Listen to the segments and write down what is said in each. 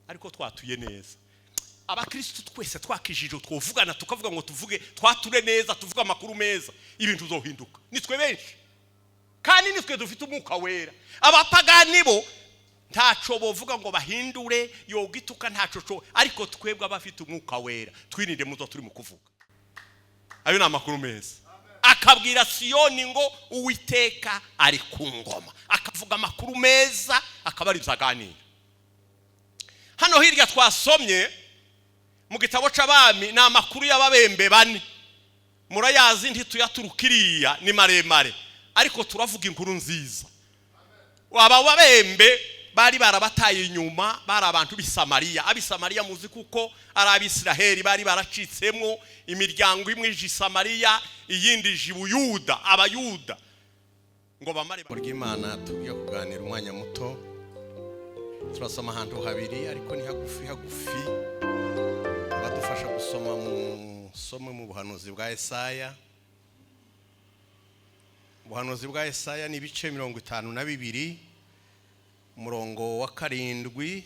Ariko twatuye neza, abakristo twese twakijije, twovugana tukavuga ngo tuvuge, twature neza, tuvuge amakuru meza, ibintu uzohinduka. Nitwe benshi kandi nitwe dufite Umwuka Wera. Abapagani bo ntaco bovuga ngo bahindure, yogituka ntaco co. Ariko twebwe abafite Umwuka Wera, twirinde muzo turi mu kuvuga. Ayo ni amakuru meza. Akabwira Siyoni ngo Uwiteka ari ku ngoma, akavuga amakuru meza, akaba ari aganira. Hano hirya twasomye mu gitabo c'Abami ni amakuru y'ababembe bane, murayazi, ntituyaturuka iriya, ni maremare, ariko turavuga inkuru nziza. Aba babembe bari barabataye inyuma, bari abantu b'i Samariya. Ab'i Samariya muzi kuko ari Abisiraheli bari baracitsemo imiryango, imwe ije i Samariya, iyindi ije i Buyuda. Abayuda ngo bamare Ry'Imana, tugiye kuganira umwanya muto. Turasoma ahantu habiri, ariko ni hagufi hagufi. Badufasha gusoma mu some mu buhanuzi bwa Esaya. Ubuhanuzi bwa Esaya ni ibice 52, umurongo wa 7,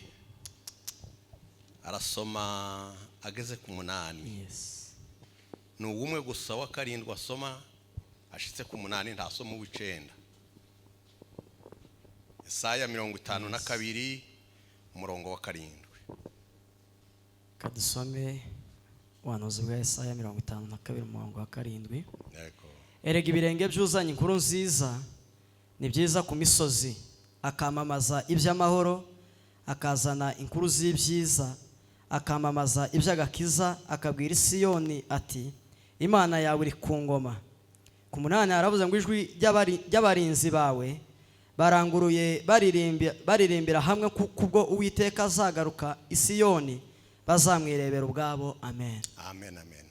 arasoma ageze ku 8. Ni uwumwe gusa wa 7 asoma ashitse ku 8, ntasoma uw'icenda. Esaya 52, umurongo wa 7. Kadusome ubuhanuzi bwa Yesaya 52, umurongo wa 7. Yego. Erega ibirenge byuzanye inkuru nziza ni byiza ku misozi, akamamaza iby'amahoro, akazana inkuru z'ibyiza, akamamaza iby'agakiza, akabwira Isiyoni ati: "Imana yawe iri ku ngoma." Ku 8 haravuze ngo: "Ijwi ry'abarinzi bawe baranguruye, baririmbira hamwe, kuko ubwo Uwiteka azagaruka Isiyoni bazamwirebera ubwabo." Amen. Amen, amen.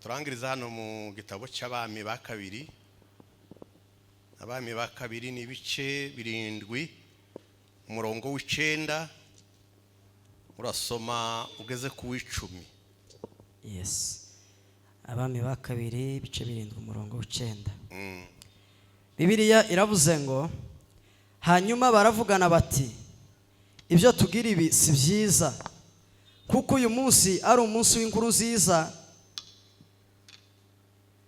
Turangiriza hano mu gitabo cy'Abami ba Kabiri. Abami ba Kabiri ni ibice 7, umurongo w'9, urasoma ugeze ku w'10. Yes, Abami ba Kabiri, ibice 7, umurongo w'9. Bibiliya iravuze ngo: "Hanyuma baravugana bati: 'Ibyo tugira ibi si byiza, kuko uyu munsi ari umunsi w'inkuru nziza,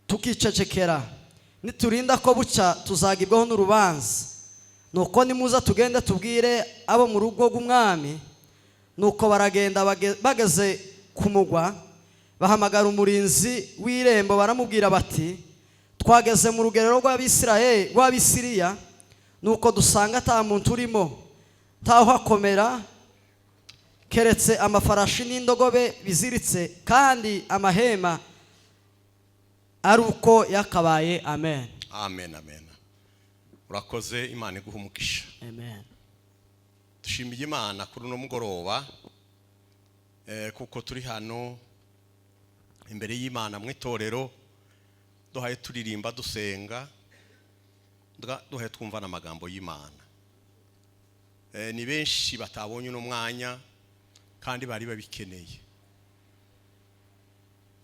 tukicecekera. Niturinda ko bucya tuzagibwaho n'urubanza. Nuko nimuza tugende tubwire abo mu rugo rw'umwami.' Nuko baragenda, bageze ku mugwa bahamagara umurinzi w'irembo, baramubwira bati: 'Twageze mu rugerero rw'Abisirayeli, rw'Abisiriya, nuko dusanga ata muntu urimo, ntawuhakomera, keretse amafarashi n'indogobe biziritse, kandi amahema ari uko yakabaye.' Amen." Amen, amen. Urakoze, Imana iguha umugisha. Amen. Dushimiye Imana kuri uno mugoroba, kuko turi hano imbere y'Imana mu itorero, duhaye turirimba, dusenga, duhaye twumva n'amagambo y'Imana. Ni benshi batabonye uno mwanya kandi bari babikeneye,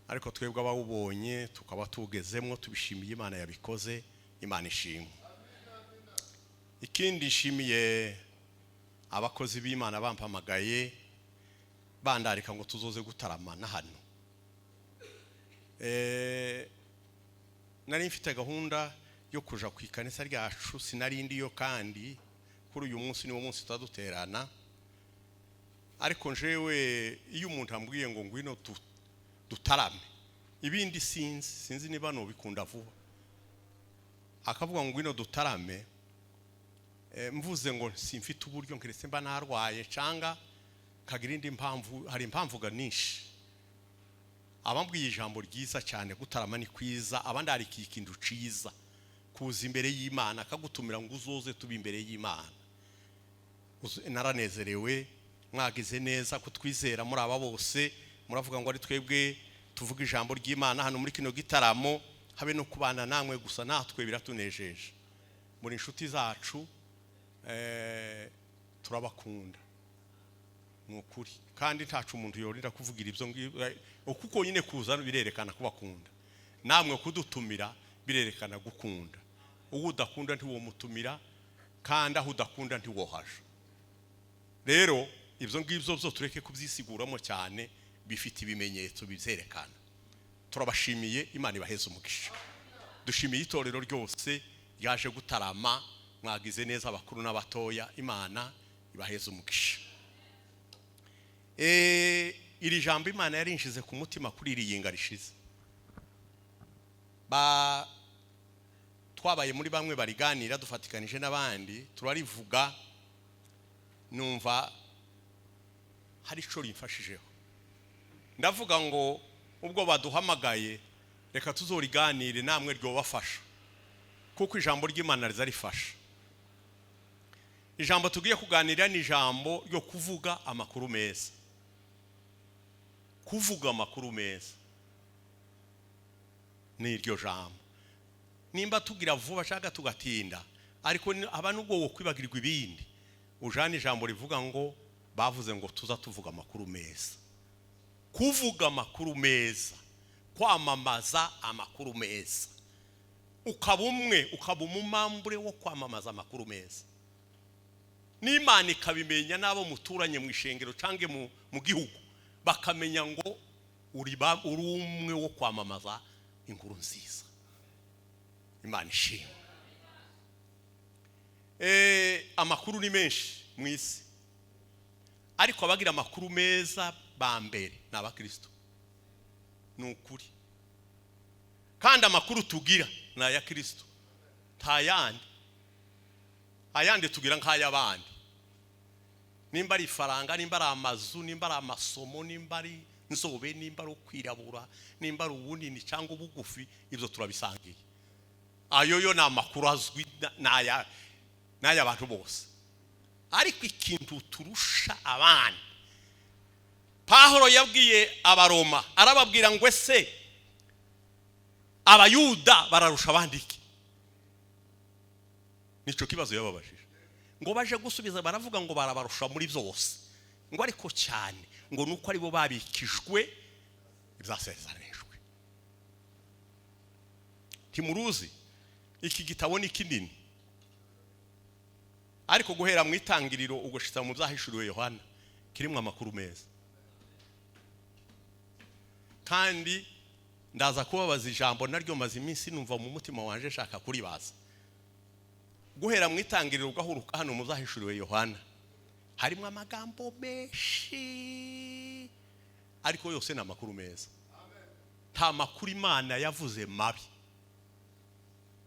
ariko twebwe abawubonye tukaba tuwugezemo, tubishimiye Imana yabikoze. Imana ishimwe. Ikindi, nshimiye abakozi b'Imana bampamagaye, bandarika ngo tuzoze gutaramana hano. Nari mfite gahunda yo kuja ku ikanisa ryacu, sinari ndiyo, kandi kuri uyu munsi niwo munsi tuba duterana. Ariko njewe iyo umuntu ambwiye ngo ngwino dutarame, ibindi sinzi niba nubikunda vuba, akavuga ngo ngwino dutarame, mvuze ngo simfite uburyo, nkeretse mba narwaye canga kagira indi mpamvu. Hari impamvu ga nyinshi. Abambwiye ijambo ryiza cyane, gutarama ni kwiza, abandi harikiye ikintu ciza, kuza imbere y'Imana, akagutumira ngo uzoze tuba imbere y'Imana. Naranezerewe. Mwagize neza kutwizera muri aba bose. Muravuga ngo ari twebwe tuvuga ijambo ry'Imana hano muri kino gitaramo, habe no kubana namwe gusa, natwe biratunejeje. Muri inshuti zacu, turabakunda, ni ukuri. Kandi ntacu umuntu yorira kuvugira ibyo ngibyo, kuko nyine kuza birerekana kubakunda, namwe kudutumira birerekana gukunda. Uwo udakunda ntiwomutumira, kandi aho udakunda ntiwohaja. Rero Ibyo ngibyo byo tureke kubyisiguramo cyane, bifite ibimenyetso bibyerekana. Turabashimiye, Imana ibaheze umugisha. Dushimiye itorero ryose ryaje gutarama. Mwagize neza, abakuru n'abatoya, Imana ibaheze umugisha. Iri jambo Imana yarinshize ku mutima kuri iri yinga rishize. Ba twabaye muri bamwe bariganira, dufatikanije n'abandi turarivuga, numva hari icyo rimfashijeho. Ndavuga ngo ubwo baduhamagaye, reka tuzoriganire namwe, ryobafasha, kuko ijambo ry'Imana riza rifasha. Ijambo tugiye kuganira ni ijambo ryo kuvuga amakuru meza. Kuvuga amakuru meza ni iryo jambo. Nimba tugira vuba cyangwa tugatinda, ariko aba nubwo wo kwibagirwa ibindi, ujana ijambo rivuga ngo bavuze ngo tuza tuvuga amakuru meza. Kuvuga amakuru meza, kwamamaza amakuru meza, ukaba umwe, ukaba umumambure wo kwamamaza amakuru meza, n'Imana ikabimenya, n'abo muturanye mu ishengero cyangwa mu gihugu bakamenya ngo uri umwe wo kwamamaza inkuru nziza. Imana ishimwe. Amakuru ni menshi mu isi, ariko abagira amakuru meza ba mbere ni abakristo, ni ukuri. Kandi amakuru tugira ni aya Kristo, nta yandi. Ayandi tugira nk'ay'abandi, nimba ari ifaranga, nimba ari amazu, nimba ari amasomo, nimba ari inzobe, nimba ari ukwirabura, nimba ari ubunini cyangwa ubugufi, ibyo turabisangiye. Ayo yo ni amakuru azwi, n'ay'abantu bose. Ariko ikintu turusha abandi, Pahoro yabwiye Abaroma, arababwira ngo: "Ese Abayuda bararusha abandi iki?" Nicyo kibazo yababajije. Ngo baje gusubiza, baravuga ngo barabarusha muri byose, ngo ariko cyane ngo nuko aribo babikijwe ibyasezeranijwe. Ntimuruzi, iki gitabo ni kinini, ariko guhera mu Itangiriro ugushitsa mu Byahishuriwe Yohana kirimo amakuru meza. Kandi ndaza kubabaza ijambo naryo maze iminsi numva mu mutima wanje nshaka kuribaza. Guhera mu Itangiriro ugahuruka hano mu Byahishuriwe Yohana harimo amagambo menshi, ariko yose ni amakuru meza. Nta makuru Imana yavuze mabi,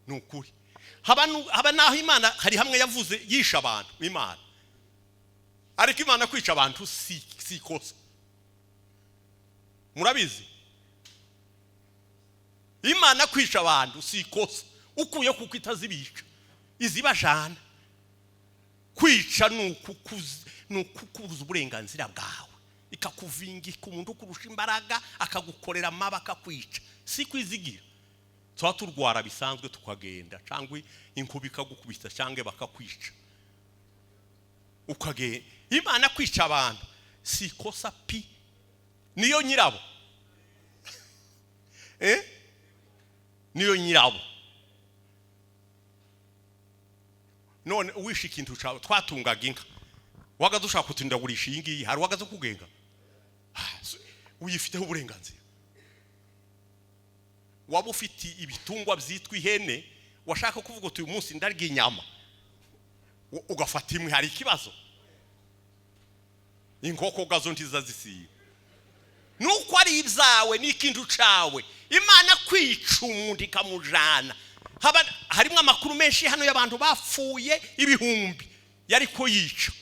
ni ukuri. Haba n'aho Imana hari hamwe yavuze yisha abantu Imana, ariko Imana kwica abantu si ikosa, murabizi. Imana kwica abantu si ikosa, ukuye kuko itazibica, izibajana. Kwica ni ukukubuza uburenganzira bwawe, ikakuvingika, umuntu ukurusha imbaraga akagukorera amabi, akakwica. Si kwizigira, tuba turwara bisanzwe tukagenda, cyangwa inkuba ikagukubita, cyangwa bakakwica ukagenda. Imana kwica abantu si ikosa pi, niyo nyirabo, niyo nyirabo. None uwishe ikintu cyawe, twatungaga inka, wagaze ushaka kutindagurisha iyi ngiyi, hari uwagaze kugenga? Uyifiteho uburenganzira. Waba ufite ibitungwa byitwa ihene, washaka kuvuga uti: "Uyu munsi ndarya inyama," ugafata imwe, hari ikibazo? Inkoko gazo ntizazisiba, nuko ari ibyawe, ni ikintu cawe. Imana kwica umuntu ikamujana, haba harimo amakuru menshi hano y'abantu bapfuye ibihumbi yariko yica,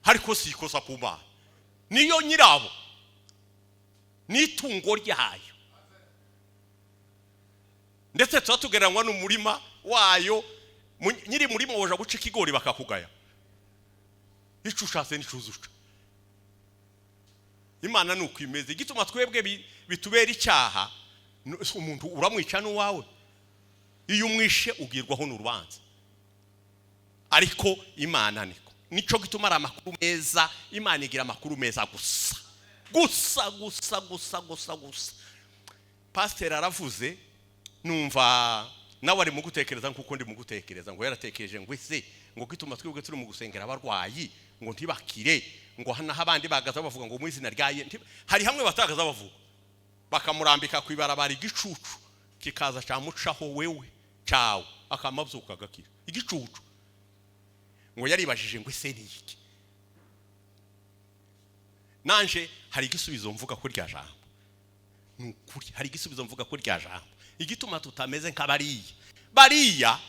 ariko si ikosa ku Mana, niyo nyirabo, n'itungo ryayo. Ndetse tuba tugereranywa n'umurima wayo. Nyiri murima woja guca ikigori bakakugaya? Ico ushatse nico uzuca. Imana ni uko imeze. Igituma twebwe bitubera icyaha, umuntu uramwica n'uwawe, iyo umwishe ugirwaho n'urubanza, ariko Imana niko. Nico gituma ari amakuru meza. Imana igira amakuru meza gusa gusa gusa gusa gusa gusa. Pasiteri aravuze, numva nawe ari mu gutekereza nkuko ndi mu gutekereza, ngo yaratekereje ngo ese ngo gituma twebwe turi mu gusengera abarwayi ngo ntibakire. Ngo hano abandi bagaza bavuga ngo mu izina rya Ye, hari hamwe batagaza bavuga, bakamurambika ku ibarabara, igicucu kikaza cyamucaho wewe cyawe, akamabyuka agakira igicucu. Ngo yaribajije ngo: "Ese ni iki?" Nanje hari igisubizo mvuga kuri rya jambo. Ni ukuri, hari igisubizo mvuga kuri rya jambo. Igituma tutameze nk'abariya, bariya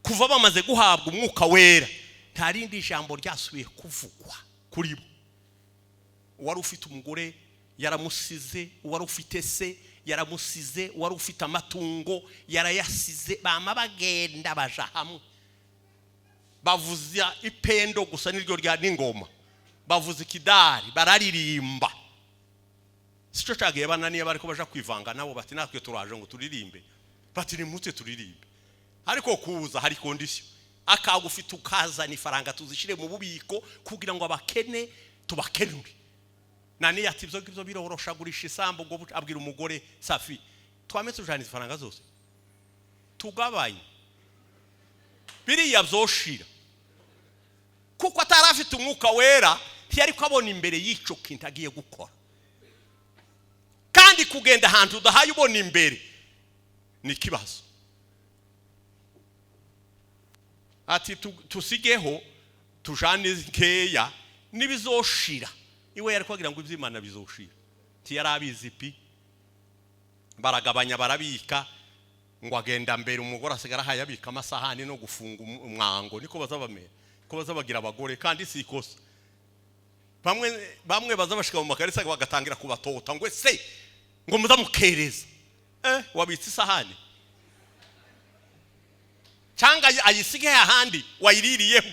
kuva bamaze guhabwa Umwuka Wera, nta rindi jambo ryasubiye kuvugwa kuri bo. Uwari ufite umugore yaramusize, uwari ufite se yaramusize, uwari ufite amatungo yarayasize. Bama bagenda baja hamwe, bavuza ipendo gusa niryo rya n'ingoma, bavuza ikidari, bararirimba. Sico cagiye bananiye bariko baja kwivanga nabo, bati: "Natwe turaje ngo turirimbe." Bati: "Nimutse turirimbe." Ariko kuza hari condition: akagufite ukazana ifaranga, tuzishire mu bubiko kugira ngo abakene tubakenure. Nani ati: "Ibyo ngibyo birorosha, gurisha isambu." Ngo abwira umugore Safi: "Twame tujana ifaranga zose, tugabanye, biriya byoshira." Kuko atari afite Umwuka Wera, ntiyari ko abona imbere y'ico kintu agiye gukora. Kandi kugenda ahantu udahaye ubona imbere ni ikibazo. Ati: "Tusigeho, tujane nkeya, nibizoshira." Iwe yari kugira ngo iby'Imana bizoshira, ntiyari abizi pi. Baragabanya, barabika. Ngo agenda mbere, umugore asigara ahaye abika amasahani no gufunga umwango. Niko baza bamera, ko baza bagira abagore. Kandi si ikosa, bamwe bamwe baza bashika mu makarisa bagatangira kubatota ngo: "Ese ngo muzamukereza wabitse isahani cyangwa ayisige ahandi wayiririyeho?"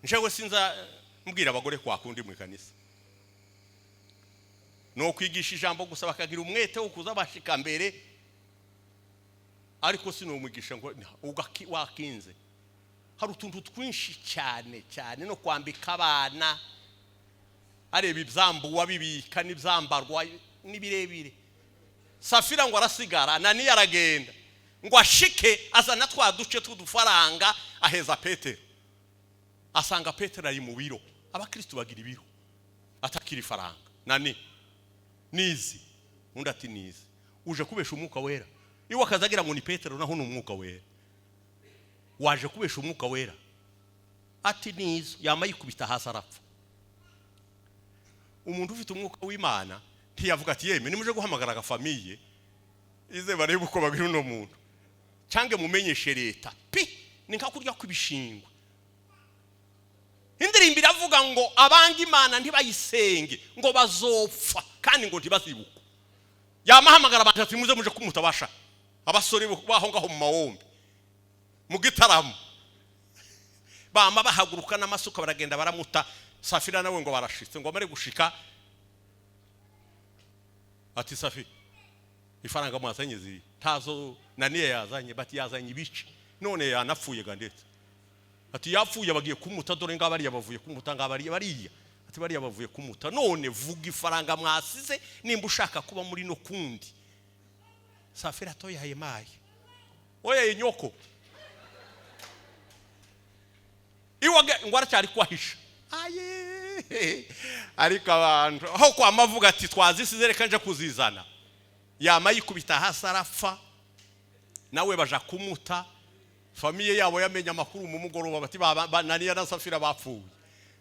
Njewe sinza mbwira abagore kwa kundi mu ikanisa, ni ukwigisha ijambo gusa, bakagira umwete wo kuza bashika mbere. Ariko sinumwigisha ngo wakinze. Hari utuntu twinshi cyane cyane, no kwambika abana, areba ibyambuwa bibika n'ibyambarwa n'ibirebire. Safira ngo arasigara, Ananiya aragenda. Ngo ashike, azana twa duce tw'udufaranga, aheza Petero. Asanga Petero ari mu biro. Abakristo bagira ibiro. Atakira ifaranga: "Nani nizi?" Undi ati: "Nizi." "Uje kubesha Umwuka Wera?" Iwe akazagira ngo ni Petero, naho ni Umwuka Wera. "Waje kubesha Umwuka Wera?" Ati: "Nizo." Yama yikubita hasi, arapfa. Umuntu ufite Umwuka w'Imana ntiyavuga ati: "Yemwe, nimuje guhamagara agafamille ize barebe uko babiri uno muntu, cyangwa mumenyeshe leta." Pi ni nka kurya kw'ibishingwe. Indirimbo iravuga ngo abanga Imana ntibayisenge, ngo bazopfa kandi ngo ntibazibukwe. Yamahamagara abantu ati: "Muze muje kumutabasha." Abasore baho ngaho mu mawombi, mu gitaramo, bama bahaguruka n'amasuka, baragenda baramuta. Safira nawe ngo barashitse, ngo amare gushika ati: "Safi, ifaranga mwazanye ziri?" "Tazo naniye yazanye." Bati: "Yazanye ibice, none yanapfuye ga." Ndetse ati: "Yapfuye, bagiye kumuta. Dore ngaba bariya bavuye kumuta, ngaba bariya." Bariya ati: "Bariya bavuye kumuta. None vuga ifaranga mwasize nimba ushaka kuba muri no kundi." Safira atoyaye maye oya nyoko iwage. Ngo aracyari kwahisha aye. Ariko abantu aho kwa mavuga ati: "Twazisize, reka nje kuzizana." Yama yikubita hasi, arapfa, nawe baja kumuta. Famille yabo yamenya amakuru mu mugoroba, bati: "Naniya na Safira bapfuye."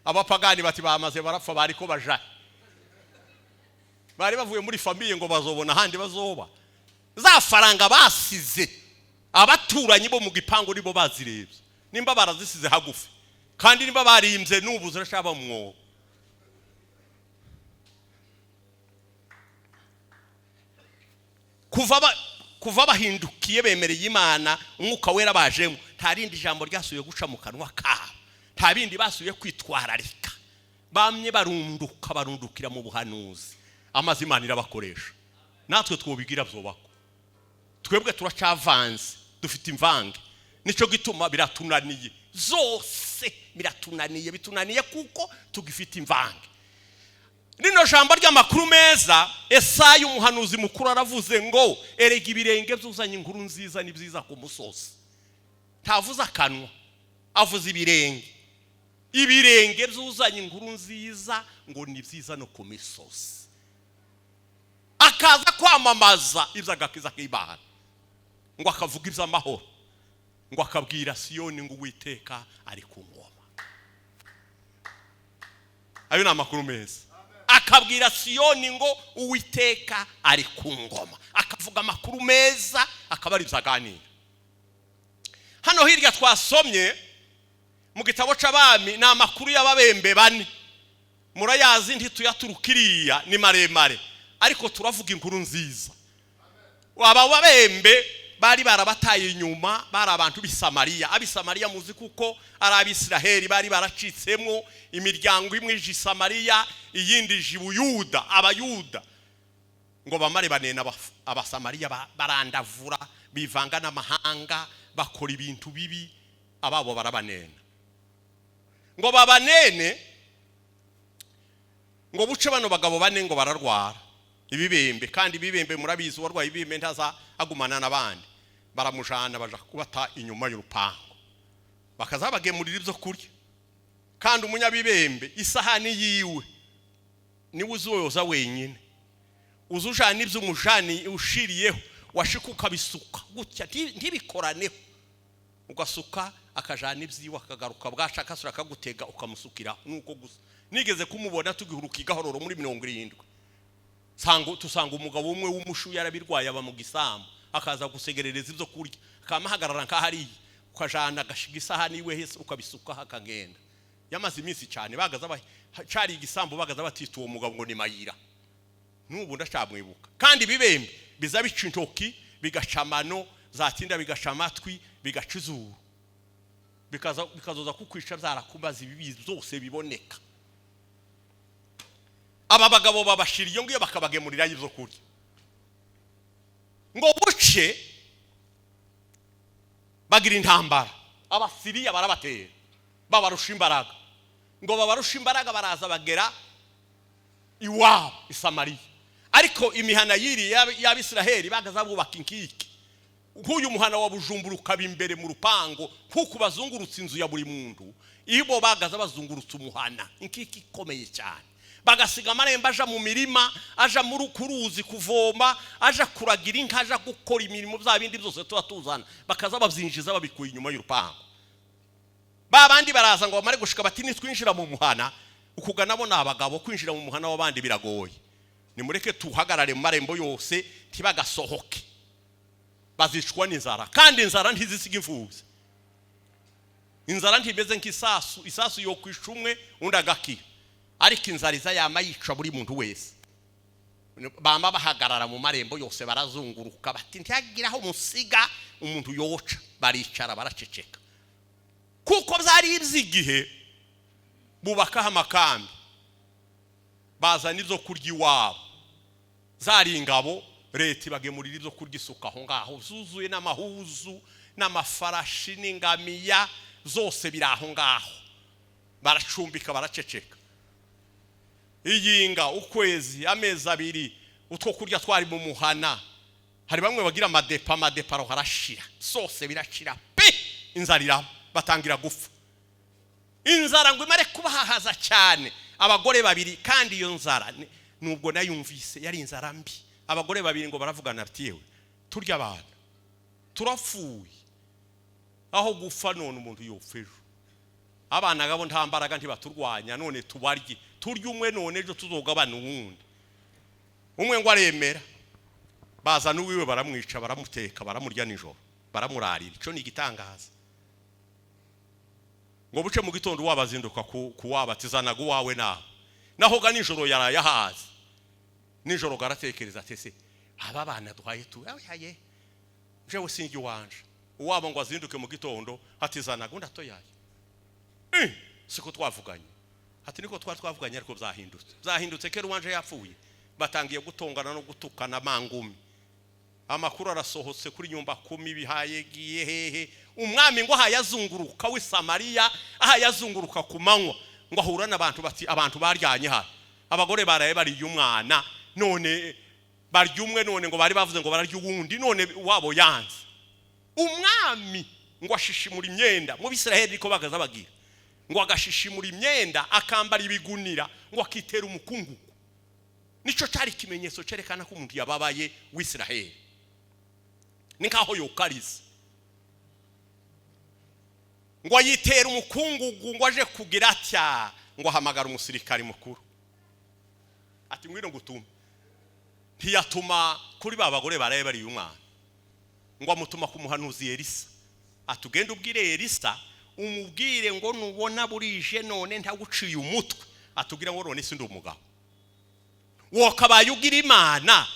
Abapagani bati: "Bamaze barapfa." Bariko baja, bari bavuye muri famille, ngo bazobona ahandi bazoba. Za faranga basize, abaturanyi bo mu gipangu nibo bazirebye nimba barazisize hagufi, kandi nimba barimbye n'ubu zirashaba mu mwobo. Kuva bahindukiye, bemereye Imana, Umwuka Wera bajemo, nta rindi jambo ryasubiye guca mu kanwa kabo, nta bindi basubiye kwitwararika. Bamye barunduka, barundukira mu buhanuzi, amazi Imana irabakoresha. Natwe twobigira byobako. Twebwe turacyavanze, dufite imvange, nicyo gituma biratunaniye zose, biratunaniye, bitunaniye kuko tugifite imvange. Rino jambo ry'amakuru meza, Esaya umuhanuzi mukuru aravuze ngo: "Erega ibirenge byuzanye inkuru nziza ni byiza ku musozi." Ntavuze akanwa, avuze ibirenge. Ibirenge byuzanye inkuru nziza ngo ni byiza no ku misozi, akaza kwamamaza iby'agakiza k'Imana, ngo akavuga iby'amahoro, ngo akabwira Siyoni ngo Uwiteka ari ku ngoma. Ayo ni amakuru meza. Akabwira Siyoni ngo Uwiteka ari ku ngoma, akavuga amakuru meza, akaba ari byo aganira. Hano hirya twasomye mu gitabo c'Abami ni amakuru y'ababembe bane, murayazi, ntituyaturuka iriya, ni maremare, ariko turavuga inkuru nziza. Aba babembe bari barabataye inyuma, bari abantu b'i Samariya. Ab'i Samariya muzi kuko ari Abisiraheli bari baracitsemo imiryango, imwe ije i Samariya, iyindi ije i Buyuda. Abayuda ngo bamare banena Abasamariya, barandavura, bivanga n'amahanga, bakora ibintu bibi, ababo barabanena. Ngo babanene, ngo buce bano bagabo bane ngo bararwara ibibembe. Kandi ibibembe murabizi, uwarwaye ibibembe ntaza agumana n'abandi. Baramujana, baja kubata inyuma y'urupango, bakaza bagemurira ibyo kurya. Kandi umunyabibembe isahani yiwe niwe uzoyoza wenyine, uza ujana ibyo umujani ushiriyeho, washika ukabisuka gutya, ntibikoraneho, ugasuka, akajana ibyiwe, akagaruka bwaca, akasura, akagutega, ukamusukira nuko gusa. Nigeze kumubona tugihuruka igahororo muri 70, tusanga umugabo umwe w'umushu yarabirwaye, aba mu gisambu, akaza gusegerereza ibyo kurya, akamahagarara nk'ahariya, ukajana agashiga isahani iwe hese, ukabisuka, akagenda. Yamaze iminsi cyane bagaza cari igisambu, bagaza batita uwo mugabo ngo ni Mayira. N'ubu ndacamwibuka. Kandi ibibembe biza bica intoki, bigaca amano, zatinda bigaca amatwi, bigaca izuru, bikaza bikazoza kukwica byarakubaza ibibi byose biboneka. Aba bagabo babashira iyo ngiyo, bakabagemurira ibyo kurya. Ngo buce bagira intambara, Abasiriya barabatera, babarusha imbaraga. Ngo babarusha imbaraga, baraza bagera iwabo i Samariya. Ariko imihana yiri y'Abisiraheli bagaza bubaka inkike, nk'uyu muhana wa Bujumbura ukaba imbere mu rupango, nk'uku bazungurutse inzu ya buri muntu, ibo bagaza bazungurutse umuhana inkike ikomeye cyane, bagasiga amarembo aja mu mirima, aja muri ku ruzi kuvoma, aja kuragira inka, aja gukora imirimo, bya bindi byose tuba tuzana, bakaza babyinjiza babikuye inyuma y'urupango. Ba bandi baraza, ngo bamare gushika bati: "Nitwinjira mu muhana ukuga nabo ni abagabo, kwinjira mu muhana w'abandi biragoye. Nimureke tuhagarare mu marembo yose, ntibagasohoke, bazicwa n'inzara." Kandi inzara ntizisiga imfubyi. Inzara ntimeze nk'isasu. Isasu yo kwica umwe, undi agakira, ariko inzara iza yama yica buri muntu wese. Bama bahagarara mu marembo yose, barazunguruka, bati: "Ntihagire aho musiga umuntu yoca." Baricara, baraceceka, kuko byari iby'igihe. Bubakaho amakambi, bazana ibyo kurya iwabo. Zari ingabo, leta ibagemurira ibyo kurya, isuka aho ngaho, zuzuye n'amahuzu n'amafarashi n'ingamiya, zose biri aho ngaho. Baracumbika, baraceceka. Iyinga, ukwezi, amezi 2, utwo kurya twari mu muhana. Hari bamwe bagira amadepa, amadepa aho harashira, zose birashira pe. Inzara iraba, batangira gupfa. Inzara ngo imare kubahahaza cyane, abagore babiri, kandi iyo nzara nubwo nayumvise yari inzara mbi, abagore babiri ngo baravugana ati: "Yewe, turya abantu turapfuye, aho gupfa none umuntu yopfa ejo. Abana gabo nta mbaraga, ntibaturwanya, none tubarye, turye umwe none, ejo tuzogabana uwundi." Umwe ngo aremera, bazana uwiwe, baramwica, baramuteka, baramurya nijoro, baramurarira. Icyo ni igitangaza. Ngo buce mu gitondo, wabazinduka ku wabatizanaga uwawe nawe, naho ga nijoro yaraye ahaze. Nijoro garatekereza ati: "Ese aba bana duhaye tu aye, jewe sinjye uwanje." Uwabo ngo azinduke mu gitondo, atizanaga undi, atoyaye. "Siko twavuganye?" Ati: "Niko twari twavuganye, ariko byahindutse." Byahindutse kera uwanje yapfuye. Batangiye gutongana no gutukana mangumi. Amakuru arasohotse kuri nyumba kumi, bihaye giye hehe. Umwami ngo ahayazunguruka w'i Samariya, ahayazunguruka ku manywa, ngo ahura n'abantu, bati: "Abantu baryanye hano, abagore baraye bariye umwana, none barya umwe, none ngo bari bavuze ngo bararya uwundi, none wabo yanze." Umwami ngo ashishimura imyenda. Mu Bisiraheli niko bagaza bagira. Ngo agashishimura imyenda, akambara ibigunira, ngo akitera umukungugu. Nicyo cyari ikimenyetso cyerekana ko umuntu yababaye w'Isiraheli, ni nkaho yokarize. Ngo yitera umukungugu, ngo aje kugira atya, ngo ahamagara umusirikari mukuru ati: "Ngwino ngutume." Ntiyatuma kuri ba bagore baraye bariye umwana, ngo amutuma ku muhanuzi Elisa, ati: "Ugende ubwire Elisa, umubwire ngo nubona burije none ntaguciye umutwe." Atubwira ngo: "None si ndi umugabo wakabaye ugira Imana,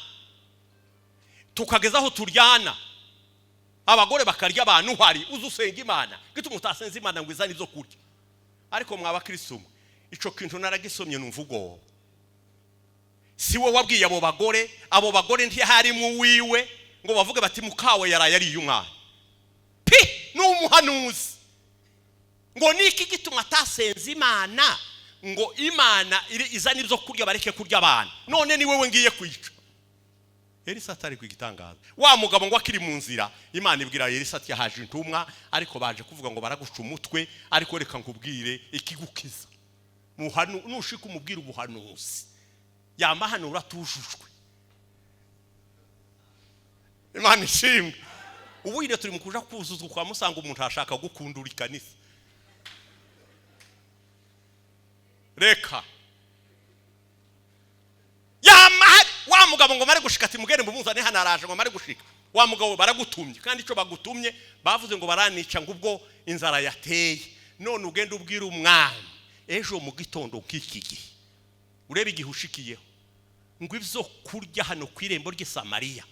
tukageza aho turyana, abagore bakarya abantu uhari? Uzi usenga Imana, gituma utasenza Imana ngo izane ibyo kurya?" Ariko mwaba Kristo mwe, ico kintu naragisomye numva ubwoba. Si we wabwiye abo bagore? Abo bagore ntiharimo uwiwe ngo bavuge bati: "Mukawe yaraye ariye umwana pi." Ni umuhanuzi. Ngo niki gituma atasenze Imana ngo Imana izane ibyo kurya, bareke kurya abantu? None ni wowe ngiye kwica. Elisa atari igitangaza. Wa mugabo ngo akiri mu nzira, Imana ibwira Elisa ati: "Haje intumwa, ariko baje kuvuga ngo baraguca umutwe, ariko reka nkubwire ikigukiza. Nushika umubwira ubuhanuzi." Yamahanura atujujwe. Imana ishimwe. Ubu ire turi mu kuja kuzuzwa kwa musanga umuntu ashaka gukundura ikanisa. Reka yamahari. Wa mugabo ngo mare gushika ati: "Mugende mumuzane hano, araje." Ngo mare gushika, wa mugabo baragutumye, kandi icyo bagutumye bavuze ngo baranica, ngo ubwo inzara yateye. None ugende ubwire umwami ejo mu gitondo nk'iki gihe, urebe igihe ushikiyeho, ngo ibyo kurya hano ku irembo ry'i Samariya,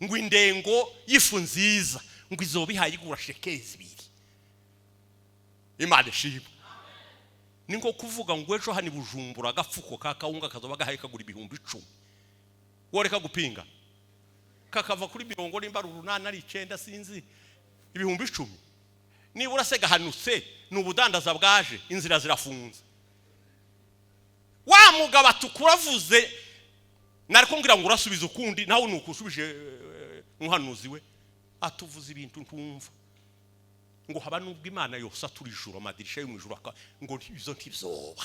ngo indengo y'ifu nziza ngo izoba ihaye igura shekeli 2. Imana ishimwe. Ni nko kuvuga ngo ejo hano i Bujumbura agafuko ka kawunga kazoba gahaye kagura 10,000. Woreka gupinga, kakava kuri mirongo nimba ari urunani, ari icyenda, sinzi, 10,000 nibura se gahanutse. Ni ubudandaza bwaje, inzira zirafunze. Wa mugabo atukura avuze nari kumbwira ngo urasubiza ukundi, nawe ni uko usubije. Muhanuzi we atuvuze ibintu ntumva, ngo haba nubwo Imana yose atura ijuru, amadirisha yo mu ijuru, ngo ibyo ntibyoba.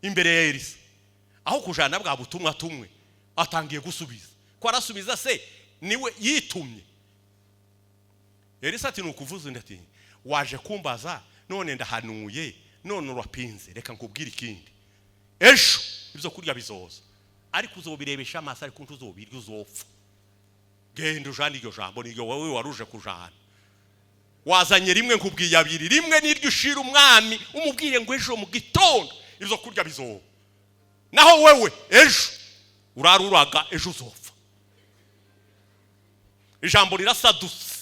Imbere ya Elisa, aho kujana bwa butumwa tumwe, atangiye gusubiza ko arasubiza se niwe yitumye. Elisa ati: "Ni ukuvuza." Undi ati: "Waje kumbaza none ndahanuye, none urapinze. Reka nkubwire ikindi: ejo ibyo kurya bizoza, ariko uzobirebesha amaso, ariko ntuzobirya, uzopfa. Genda ujane iryo jambo, niryo wowe waruje kujana. Wazanye rimwe, nkubwiye abiri. Rimwe niryo ushira umwami, umubwire ngo ejo mu gitondo ibyo kurya bizoba, naho wewe ejo uraruraga, ejo uzopfa." Ijambo rirasadutse.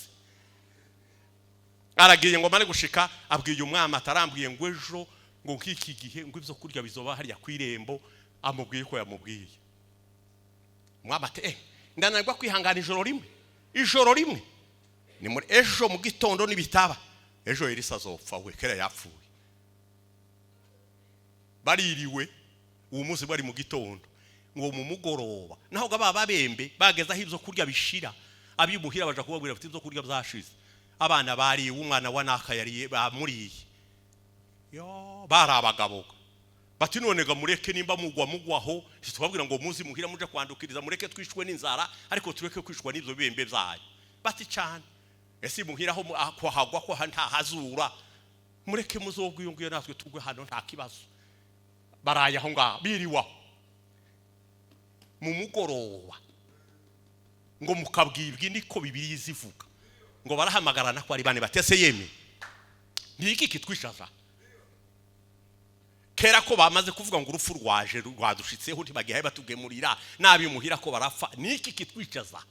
Aragiye, ngo amare gushika abwiye umwami, atarambwiye ngo ejo ngo nk'iki gihe ngo ibyo kurya bizoba hariya ku irembo. Amubwiye ko yamubwiye. Umwami ati: "Ndananirwa kwihangana ijoro rimwe, ijoro rimwe. Ni muri ejo mu gitondo, nibitaba ejo Elisa azopfa." We kera yapfuye. Baririwe uwo munsi, bari mu gitondo, ngo mu mugoroba naho baba babembe bageze aho ibyo kurya bishira, abimuhira baja kubabwira bati: "Ibyo kurya byashize, abana bariye, umwana wa naka yariye, bamuriye." Yo bari abagabo bati: "None ga mureke, nimba mugwa mugwaho, ntitubabwira ngo muzi muhira muje kwandukiriza. Mureke twishwe n'inzara, ariko tureke kwishwa n'ibyo bibembe byayo." Bati: "Cyane, ese muhira aho kuhagwa ko nta hazura? Mureke muzogwiyunguye, natwe tugwe hano, nta kibazo." Baraye aho ngaho, biriwaho. Mu mugoroba ngo mukabwibwa, niko Bibiliya izivuga, ngo barahamagarana ko ari bane, batese: "Yemwe, ni iki kitwishaza kera ko bamaze kuvuga ngo urupfu rwaje rwadushitseho, ntibagihaye batugemurira nabi muhira ko barapfa? Ni iki kitwicaza?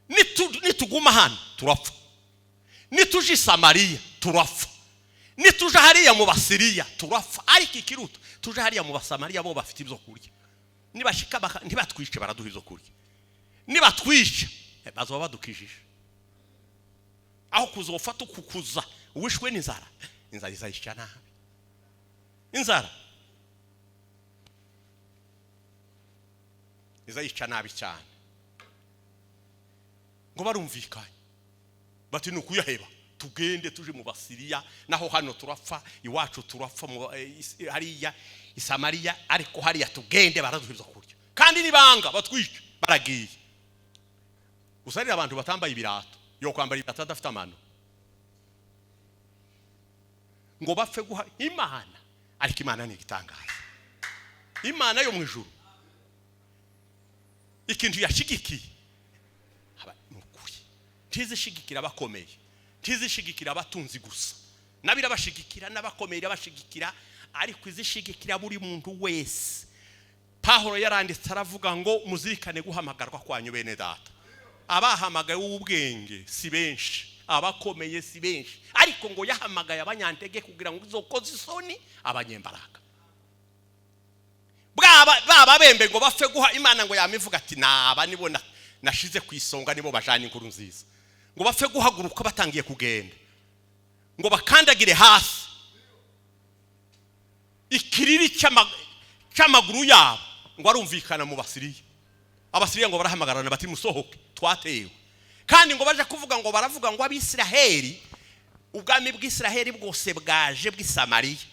Nituguma hano turapfa, nituje i Samariya turapfa, nituje hariya mu Basiriya turapfa, ariko ikiruta tuje hariya mu Basamariya, bo bafite ibyo kurya. Nibashika ntibatwice, baraduha ibyo kurya. Nibatwica, bazoba badukijije, aho kuzofata ukukuza uwishwe n'inzara. Inzara izayica nabi, inzara izayica nabi cyane." Ngo barumvikanye bati: "Ni ukuyaheba." Tugende tuje mu Basiriya, naho hano turapfa, iwacu turapfa hariya i Samariya, ariko hariya tugende baraduha ibyo kurya, kandi nibanga batwice. Baragiye gusa ari abantu batambaye ibirato, yo kwambara ibirato adafite amano, ngo bapfe guha Imana. Ariko Imana ni igitangaza, Imana yo mu ijuru ikintu yashigikiye ni ukuri. Ntizishigikira abakomeye, ntizishigikira abatunzi gusa, nabo irabashigikira, n'abakomeye irabashigikira, ariko izishigikira buri muntu wese. Pahoro yaranditse aravuga ngo: "Muzirikane guhamagarwa kwanyu, bene data. Abahamagaye w'ubwenge si benshi, abakomeye si benshi, ariko ngo yahamagaye abanyantege kugira ngo izokoze isoni abanyembaraga." Bwaba baba bembe ngo bapfe guha Imana, ngo yamivuga ati: "Naba nibo nashize ku isonga, nibo bajana inkuru nziza." Ngo bapfe guhaguruka, batangiye kugenda, ngo bakandagire hasi, ikiriri cy'amaguru yabo ngo arumvikana mu Basiriya. Abasiriya ngo barahamagarana bati: "Musohoke, twatewe." Kandi ngo baje kuvuga, ngo baravuga ngo Abisiraheli, ubwami bw'Isiraheli bwose bwaje bw'isamariya,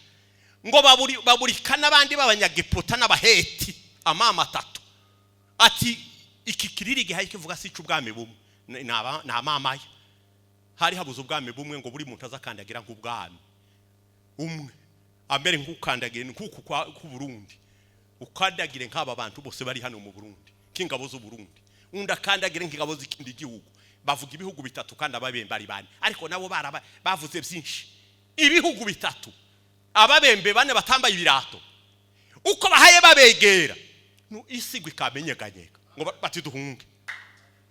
ngo baburika n'abandi b'Abanyagiputa n'Abaheti, amama atatu. Ati iki kiriri gihaye kivuga si icy'ubwami bumwe, ni amamaya. Hari habuze ubwami bumwe, ngo buri muntu azakandagira nk'ubwami umwe, amere nk'ukandagiye nk'uku ku Burundi, ukandagire nk'aba bantu bose bari hano mu Burundi, nk'ingabo z'u Burundi, undi akandagire nk'ingabo z'ikindi gihugu. Bavuga ibihugu bitatu, kandi Ababembe ari bane, ariko nabo baraba bavuze byinshi. Ibihugu bitatu, Ababembe bane batambaye ibirato, uko bahaye babegera isigwa ikamenyeganyega, ngo bati: "Duhunge."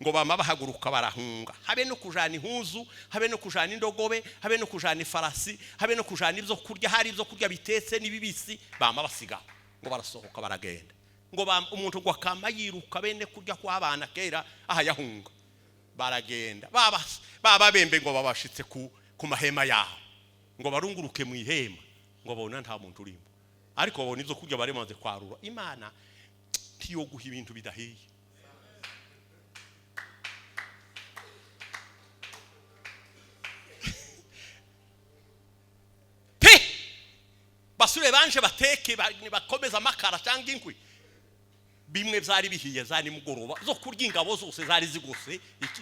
Ngo bama bahaguruka barahunga, habe no kujana impuzu, habe no kujana indogobe, habe no kujana ifarasi, habe no kujana ibyo kurya. Hari ibyo kurya bitetse n'ibibisi, bama basiga, ngo barasohoka baragenda. Ngo umuntu ngo akama yiruka bene kurya kw'abana kera aha yahunga. Baragenda, baba baba bembe ngo babashitse ku mahema yabo, ngo barunguruke mu ihema, ngo babona nta muntu urimo, ariko babona ibyo kurya bari bamaze kwarura. Imana ntiyoguha ibintu bidahiye. Pe basure banje bateke, bakomeza amakara cyangwa inkwi. Bimwe byari bihiye za nimugoroba zo kurya, ingabo zose zari zigose iki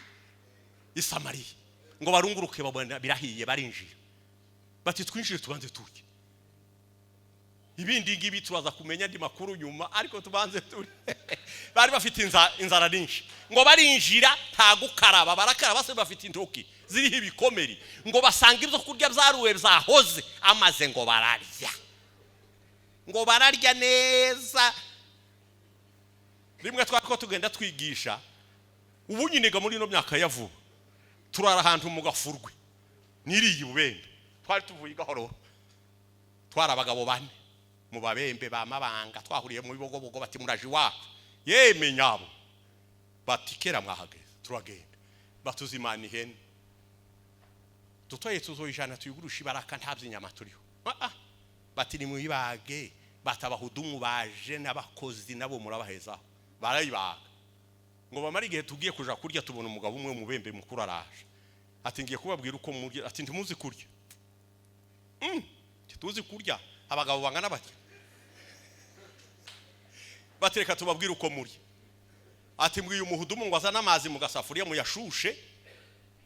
Isamariya. Ngo barunguruke, babona birahiye, barinjira, bati: "Twinjire tubanze turye, ibindi ngibi turaza kumenya andi makuru nyuma, ariko tubanze turye." Bari bafite inzara nyinshi. Ngo barinjira, nta gukaraba, barakaraba bose bafite intoki ziriho ibikomeri. Ngo basanga ibyo kurya byaruwe byahoze amaze, ngo bararya, ngo bararya neza. Rimwe twari ko tugenda twigisha ubu nyine ga muri ino myaka ya vuba, turara ahantu mu gafurwe niriye Ububembe. Twari tuvuye i Gahororo, twari abagabo bane mu Babembe ba Mabanga, twahuriye mu Bibogobogo. Bati: "Muraje iwacu?" Yeme nyabo. Bati: "Kera mwahageze." Turagenda, batuzimana ihene dutoye, tuzoyijana tuyigurusha ibaraka, nta by'inyama turiho. Ah, ah. Bati: "Nimuyibage." Batabahudumu baje n'abakozi nabo murabahezaho. Barayibaga. Ngo bamare igihe, tugiye kuja kurya, tubona umugabo umwe mubembe mukuru araje, ati: "Ngiye kubabwira uko murya." Ati: "Ntimuzi kurya." Ntituzi kurya, abagabo bangana batya. Batereka tubabwire uko murya. Ati: "Mbwiye umuhudumu ngo azane amazi mu gasafuriya, muyashushe,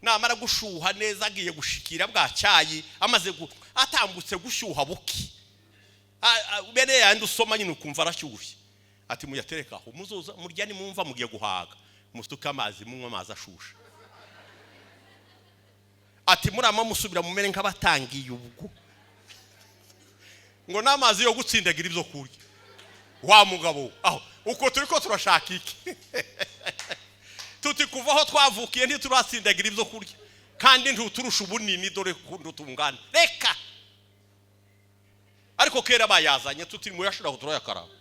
namara gushuha neza, agiye gushikira bwa cyayi, amaze atambutse gushyuha buki, bene yandi usoma nyine ukumva arashyushye." Ati: "Muyatereka aho, muzoza murya nimwumva mugiye guhaga, musuke amazi, munywe amazi ashushe." Ati: "Murama musubira mumere nk'abatangiye ubwo." Ngo n'amazi yo gutsindagira ibyo kurya. Wa mugabo aho uko turi ko turashaka iki? Tuti kuva aho twavukiye ntituratsindagira ibyo kurya, kandi ntuturusha ubunini, dore ukuntu tungana. Reka, ariko kera bayazanye, tuti muyashira aho turayakaraba.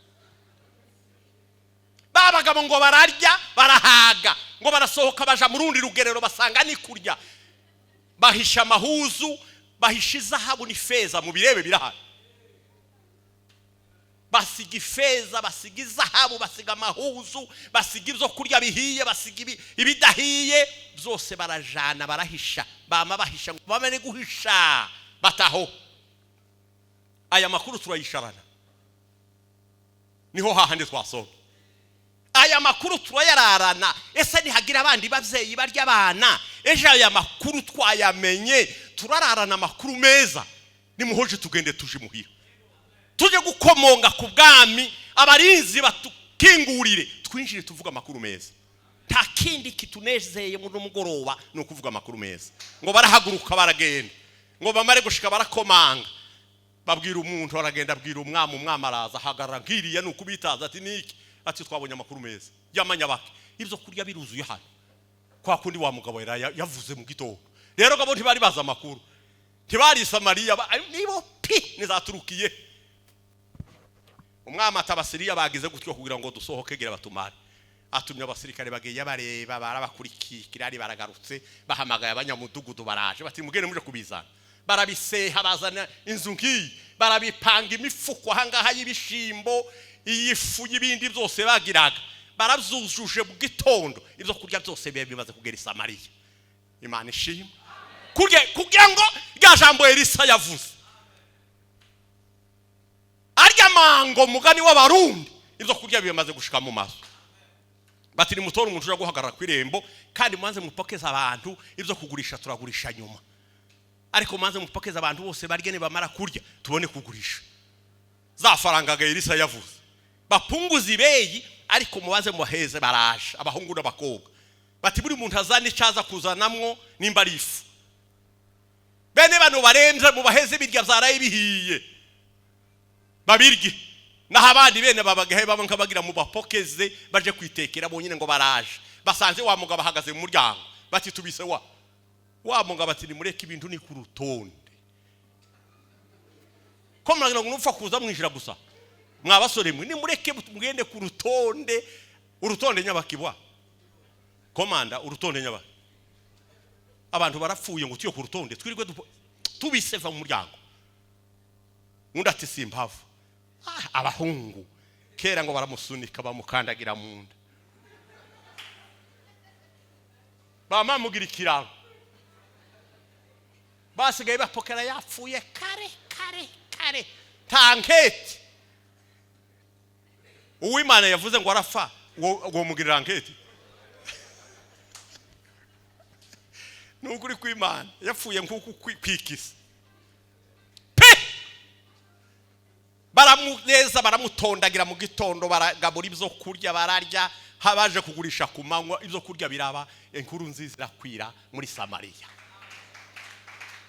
Ba bagabo ngo bararya barahaga, ngo barasohoka baja mu rundi rugerero, basanga ni kurya. Bahisha amahuzu, bahisha izahabu n'ifeza, mu birebe birahari. Basiga ifeza, basiga izahabu, basiga amahuzu, basiga ibyo kurya bihiye, basiga ibidahiye byose, barajana barahisha. Bama bahisha ngo bamene guhisha bataho. Aya makuru turayisharana, niho hahandi twasoma. Aya makuru turayararana. Ese nihagira abandi babyeyi barya abana ejo? Aya makuru twayamenye, turararana amakuru meza. Nimuhoje tugende tuje imuhira, tujye gukomonga ku bwami, abarinzi batukingurire, twinjire tuvuga amakuru meza. Nta kindi kitunezeye muri mugoroba ni ukuvuga amakuru meza. Ngo barahaguruka baragenda, ngo bamare gushika barakomanga, babwira umuntu, aragenda abwira umwami. Umwami araza ahagarara nkiriya, ni ukubitaza, ati: "Niki?" Ati: "Twabonye amakuru meza y'amanyabake, ibyo kurya biruzuye hano kwa kundi wa mugabo yari yavuze mu gitondo." Rero gabo ntibari bazi amakuru, ntibari i Samariya, nibo pi nizaturukiye. Umwami ati: "Abasiriya bagize gutyo kugira ngo dusohoke gira batumare." Atumye abasirikare, bagiye bareba, barabakurikiye kirari, baragarutse, bahamagaye abanyamudugudu, baraje, bati: "Mugende muje kubizana." Barabiseha, bazana inzu nk'iyi, barabipanga imifuko ahangaha y'ibishimbo, iyifu y'ibindi byose bagiraga, barabyujuje. Mu gitondo ibyo kurya byose biba bimaze kugera i Samariya. Imana ishimwe kugira ngo rya jambo Elisa yavuze arya mango, mugani w'Abarundi, ibyo kurya bimaze gushika mu mazu. Bati: "Nimutore umuntu uje guhagarara ku irembo, kandi mubanze mupokeze abantu ibyo kugurisha, turagurisha nyuma, ariko mubanze mupokeze abantu bose barye, nibamara kurya tubone kugurisha." Za faranga Elisa yavuze, bapunguza ibeyi, ariko mubanze mubaheze. Baraje abahungu n'abakobwa, bati: "Buri muntu azane icyo aza kuzanamwo, nimba ari ifu, bene bano barembye mubaheze birya byaraye bihiye babirye, naho abandi bene babagahe baba nkabagira mubapokeze baje kwitekera bonyine." Ngo baraje, basanze wa mugabo ahagaze mu muryango, bati: "Tubise wa mugabo." Ati: "Nimureke, ibintu ni ku rutonde. Ko muragira ngo nupfa kuza mwinjira gusa? Mwa basore mwe, nimureke mugende ku rutonde." Urutonde nyabakibwa komanda, urutonde nyabaki? Abantu barapfuye ngo tuyo ku rutonde, twirirwe tubiseva mu muryango. Undi ati: "Simpavu." Ah, abahungu kera ngo baramusunika, bamukandagira mu nda, bamamugira ikiraro, basigaye bapokera yapfuye kare kare kare. Tanketi uwimana yavuze ngo arapfa, uwo mugirira anketi ni ukuri kw'Imana, yapfuye nk'uku kwikisa pe. Baramuneza, baramutondagira mu gitondo, baragabura ibyo kurya, bararya, habaje kugurisha ku manywa, ibyo kurya biraba. Inkuru nziza irakwira muri Samariya,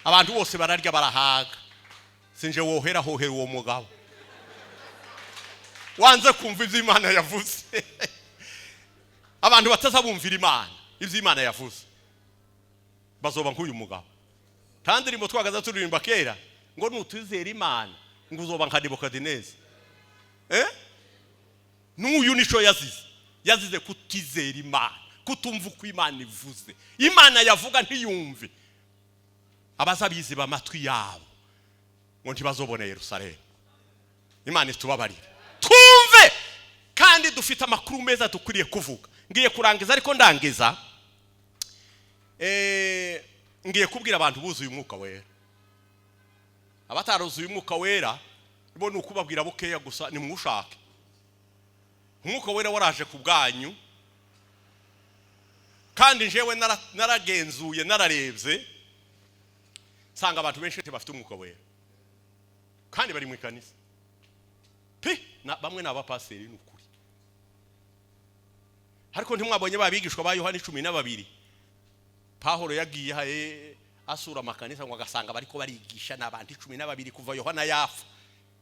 abantu bose bararya barahaga. Sinje wohera hohera uwo mugabo wanze kumva ibyo Imana yavuze. Abantu batazabumvira Imana, ibyo Imana yavuze, bazoba nk'uyu mugabo. Nta ndirimbo twagaza turirimba kera ngo nutizera Imana ngo uzoba nka Nebukadineza? Eh, n'uyu nico yazize, yazize kutizera Imana, kutumva uko Imana ivuze. Imana yavuga ntiyumve. Abazabiziba amatwi yabo ngo ntibazobone Yerusalemu. Imana itubabarire, twumve, kandi dufite amakuru meza dukwiriye kuvuga. Ngiye kurangiza, ariko ndangiza ngiye kubwira abantu buzuye Umwuka Wera. Abataruzuye Umwuka Wera bo ni ukubabwira bukeya gusa: nimwushake Umwuka Wera, waraje ku bwanyu. Kandi njyewe naragenzuye, nararebye, nsanga abantu benshi bafite Umwuka Wera kandi bari mu ikanisa pi bamwe ni abapasiteri, ni ukuri. Ariko ntimwabonye ba bigishwa ba Yohani 12? Pahoro yagiye haye asura amakanisa, ngo agasanga bariko barigisha, ni abantu 12 kuva Yohana yapfa,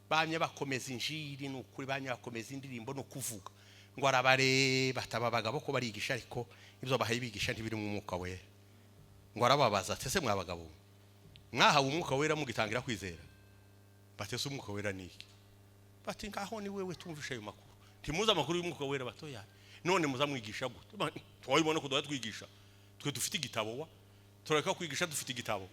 bamye bakomeza injiri, ni ukuri, bamye bakomeza indirimbo no kuvuga. Ngo arabareba, ataba abagabo ko barigisha, ariko ibyo bahaye bigisha ntibiri mu Mwuka Wera. Ngo arababaza ati: "Ese mwa bagabo, mwahawe Umwuka Wera mugitangira kwizera?" Batese: "Umwuka Wera ni iki?" Bati: "Ngaho ni wewe tumvishe ayo makuru, ntimuzi amakuru y'Umwuka Wera?" Batoya none muzamwigisha gute? Twabibona ko duhora twigisha, twe dufite igitabo, wa turareka kwigisha dufite igitabo.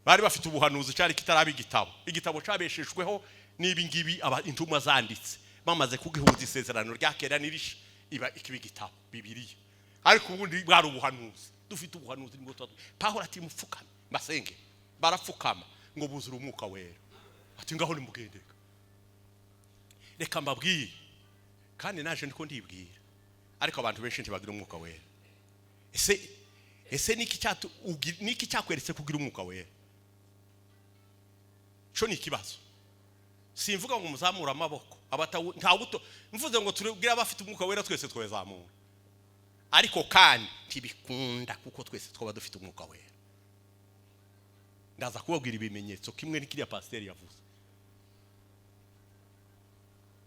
Bari bafite ubuhanuzi, cyari kitaraba igitabo. Igitabo cabeshejweho n'ibi ngibi aba intumwa zanditse, bamaze kugihuza isezerano rya kera n'irisha, iba ikiba igitabo Bibiliya. Ariko ubundi bwari ubuhanuzi. Dufite ubuhanuzi nibwo tuba. Pawulo ati: "Mupfukame mbasenge." Barapfukama ngo buzure Umwuka Wera. Ati: "Ngaho nimugendeka." Reka mbabwire, kandi naje ndiko ndibwira, ariko abantu benshi ntibagira Umwuka Wera. Ese niki cyakweretse kugira Umwuka Wera? Cyo ni ikibazo. Simvuga ngo muzamure amaboko abatawu nta buto. Mvuze ngo tubwire abafite Umwuka Wera, twese twezamura, ariko kandi ntibikunda kuko twese twaba dufite Umwuka Wera. Ndaza kubabwira ibimenyetso kimwe n'ikiriya pasiteri yavuze.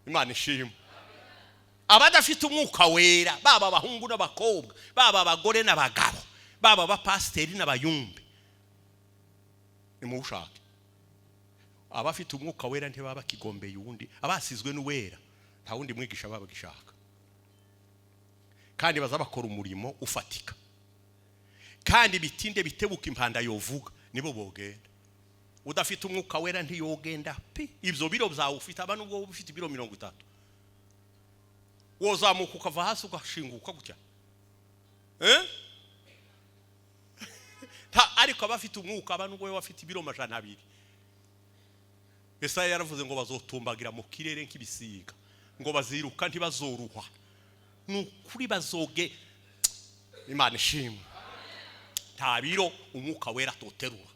Imana ishimwe. Abadafite Umwuka Wera, baba abahungu n'abakobwa, baba abagore n'abagabo, baba abapasiteri n'abayumbe, nimuwushake. Abafite Umwuka Wera ntibaba bakigombeye uwundi. Abasizwe n'Uwera nta wundi mwigisha baba bagishaka, kandi baza bakora umurimo ufatika. Kandi bitinde bitebuka, impanda yovuga nibo bogenda. Udafite Umwuka Wera ntiyogenda pi. Ibyo biro byawe ufite, aba nubwo wowe ufite ibiro 30, wozamuka ukava hasi ugashinguka gutya, eh? Ariko abafite Umwuka, aba nubwo wowe afite ibiro 200, Yesaya yaravuze ngo bazotumbagira mu kirere nk'ibisiga, ngo baziruka ntibazoruhwa. Ni ukuri bazoge. Imana ishimwe. Nta biro Umwuka Wera atoterura.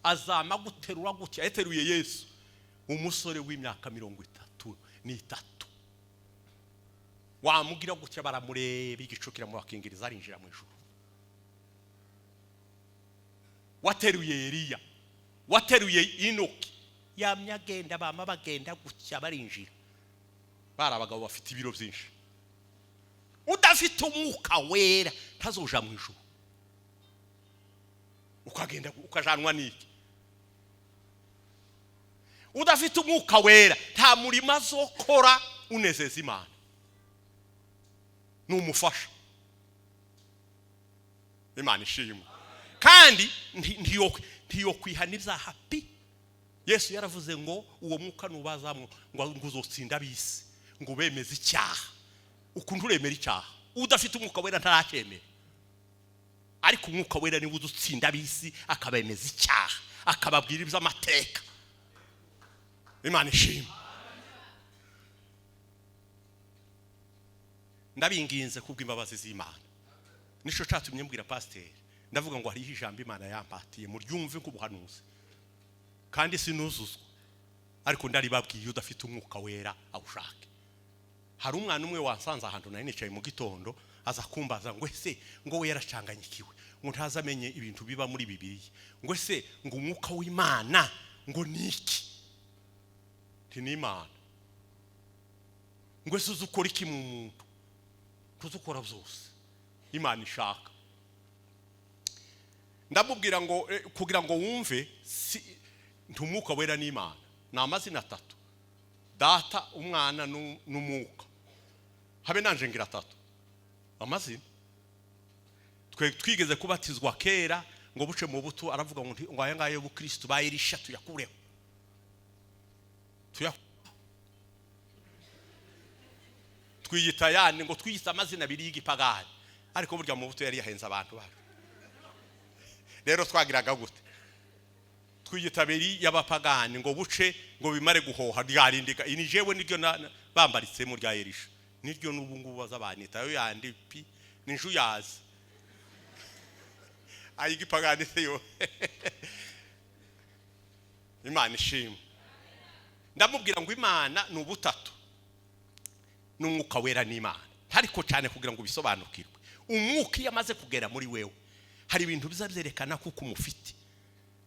Azama guterura gutya. Yateruye Yesu, umusore w'imyaka 33, wamugira gutya baramureba, igicu kiramubakingiriza, arinjira mu ijuru. Wateruye Eliya, wateruye Inoki, yamye agenda, bama bagenda gutya barinjira. Bari abagabo bafite ibiro byinshi. Udafite Umwuka Wera ntazoja mu ijuru. Ukagenda ukajanwa n'iki? Udafite Umwuka Wera nta murimo azokora unezeza Imana. Ni umufasha. Imana ishimwe. Kandi ntiyokwihana ibyaha pi. Yesu yaravuze ngo uwo mwuka nubazamwo ngo uzotsinda ab'isi, ngo bemeze icyaha. Ukuntu uremera icyaha, udafite Umwuka Wera ntaracyemera. Ariko Umwuka Wera niwe udutsinda ab'isi, akabemeza icyaha, akababwira iby'amateka. Imana ishimwe. Ndabinginze kubw'imbabazi z'Imana. Nicyo cyatumye mbwira pasiteri, ndavuga ngo hariho ijambo Imana yampatiye, muryumve nk'ubuhanuzi, kandi sinuzuzwa, ariko ndaribabwiye: udafite Umwuka Wera awushake. Hari umwana umwe wasanze ahantu nari nicaye mu gitondo, aza kumbaza ngo ese ngo we yaracanganyikiwe, ngo ntazi amenye ibintu biba muri Bibiliya, ngo ese ngo Umwuka w'Imana ngo ni iki? Nti: "Ni Imana." Ngo ese uzi ukora iki mu muntu? Tuzi ukora byose Imana ishaka. Ndamubwira ngo kugira ngo wumve, si nti Umwuka Wera ni Imana, ni amazina atatu: Data, Umwana n'Umwuka. Habe nanje ngira atatu amazina. Twe twigeze kubatizwa kera, ngo buce mu buto aravuga ngo ngo aya ngaya y'ubukristo ba Elisha tuyakureho, tuya twiyita yandi, ngo twiyise amazina abiri y'igipagani. Ariko burya mu buto yari yahenze abantu bacu. Rero twagiraga gute? Twiyita abiri y'abapagani, ngo buce ngo bimare guhoha ryarindika. Ini jewe niryo bambaritsemo rya Elisha, niryo n'ubu ngubu bazabanita ayo yandi pi ninju yazi ay'igipagani se yo. Imana ishimwe. Ndamubwira ngo Imana ni ubutatu, n'Umwuka Wera ni Imana. Ariko cyane kugira ngo ubisobanukirwe, Umwuka iyo amaze kugera muri wewe, hari ibintu biza byerekana kuko umufite.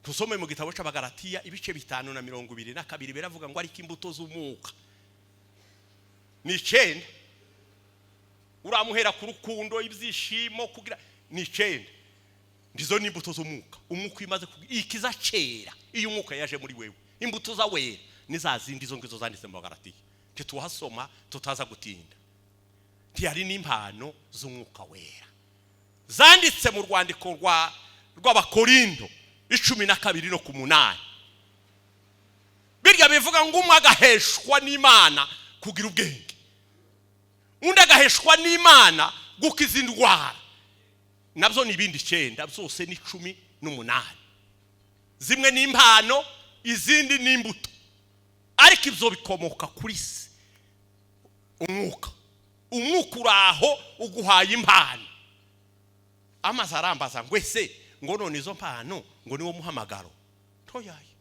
Tusome mu gitabo cy'Abagalatiya ibice 5 na 22, biravuga ngo ariko imbuto z'Umwuka ni 9. Uramuhera ku rukundo, ibyishimo, kugira ni 9. Ndizo ni imbuto z'Umwuka. Umwuka iyo umaze ikiza cera, iyo Umwuka yaje muri wewe, imbuto za Wera ni za zindi, izo ngizo zanditse mu Bagalatiya. Ntituhasoma, tutaza gutinda. Ntiyari n'impano z'Umwuka Wera zanditse mu rwandiko rw'Abakorindo 12 no ku 8. Birya bivuga ngo umwe agaheshwa n'Imana kugira ubwenge, undi agaheshwa n'Imana gukiza indwara. Nabyo ni ibindi 9, byose ni 18. Zimwe ni impano, izindi ni imbuto, ariko ibyo bikomoka kuri se umwuka. Umwuka uraho uguhaye impano. Amaze arambaza ngo: "Ese ngo none izo mpano ngo niwo muhamagaro?" Toyaye,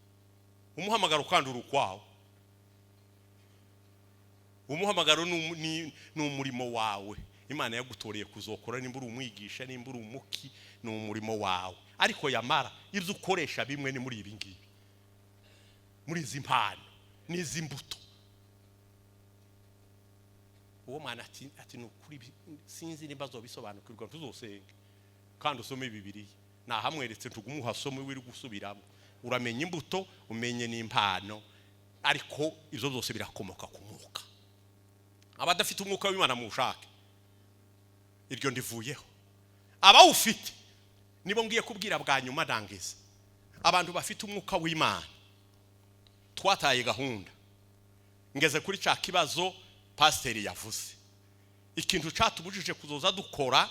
umuhamagaro kandi uri ukwawo. Umuhamagaro ni umurimo wawe Imana yagutoreye kuzokora. Nimba uri umwigisha, nimba uri umuki, ni umurimo wawe. Ariko yamara ibyo ukoresha bimwe ni muri ibi ngibi, muri izi mpano n'izi mbuto. Uwo mwana ati: "Ni ukuri sinzi nimba azobisobanukirwa. Ntuzosenge kandi usome Bibiliya." Nahamweretse, ntugume uhasome, wiri gusubiramo, uramenya imbuto, umenye n'impano. Ariko ibyo byose birakomoka ku mwuka. Abadafite umwuka w'Imana muwushake. Iryo ndivuyeho. Abawufite nibo ngiye kubwira bwa nyuma, ndangiza. Abantu bafite umwuka w'Imana, twataye gahunda. Ngeze kuri cya kibazo pasiteri yavuze, ikintu cyatubujije kuzoza dukora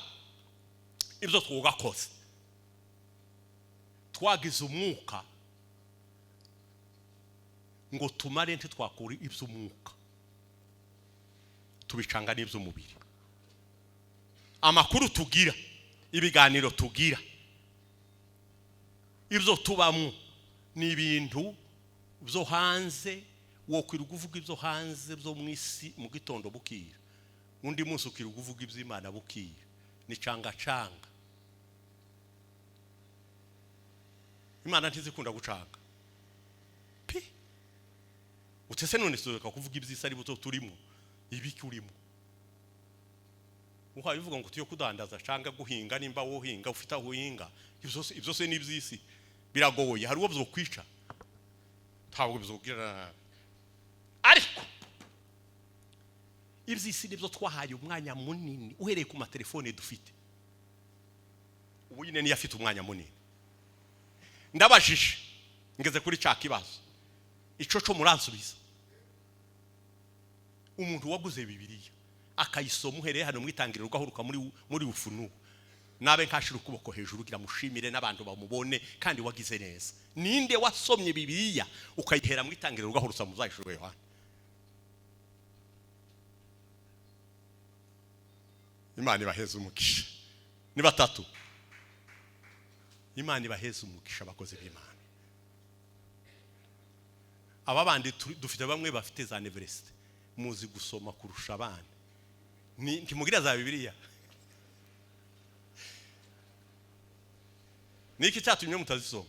ibyo twugakoze. Twagize umwuka ngo tumare, ntitwakura iby'umwuka, tubicanga n'iby'umubiri. Amakuru tugira, ibiganiro tugira, ibyo tubamo ni ibintu byo hanze. Wokwirirwa uvuga ibyo hanze byo mu isi mu gitondo bukira, undi munsi ukirirwa uvuga iby'Imana bukira. Ni cangacanga. Imana ntizikunda gucanga pi. Utese none tureka kuvuga iby'isi, ari buto turimo ibiki urimo uhaye uvuga ngo tuyo kudandaza canga guhinga, nimba wohinga ufite aho uhinga. Ibyo se n'iby'isi biragoye, hari uwo byokwica, ntabwo bizokugirira nabi. Ariko iby'isi nibyo twahaye umwanya munini, uhereye ku matelefone dufite ubu nyine niyo afite umwanya munini. Ndabajije, ngeze kuri cya kibazo, ico co muransubiza. Umuntu waguze Bibiliya akayisoma uhereye hano mu Itangiriro ugahuruka muri Ufunuo, nabe nkashira ukuboko hejuru kugira mushimire n'abantu bamubone. Kandi wagize neza. Ninde wasomye Bibiliya ukayihera mu Itangiriro ugahurutsa mu Zahishurwe Yohana? Imana ibaheze umugisha. Ni batatu. Imana ibaheze umugisha, abakozi b'Imana. Aba bandi dufite bamwe bafite za university, muzi gusoma kurusha abandi. Ni ntimugira za Bibiliya? Niki cyatumye mutazisoma?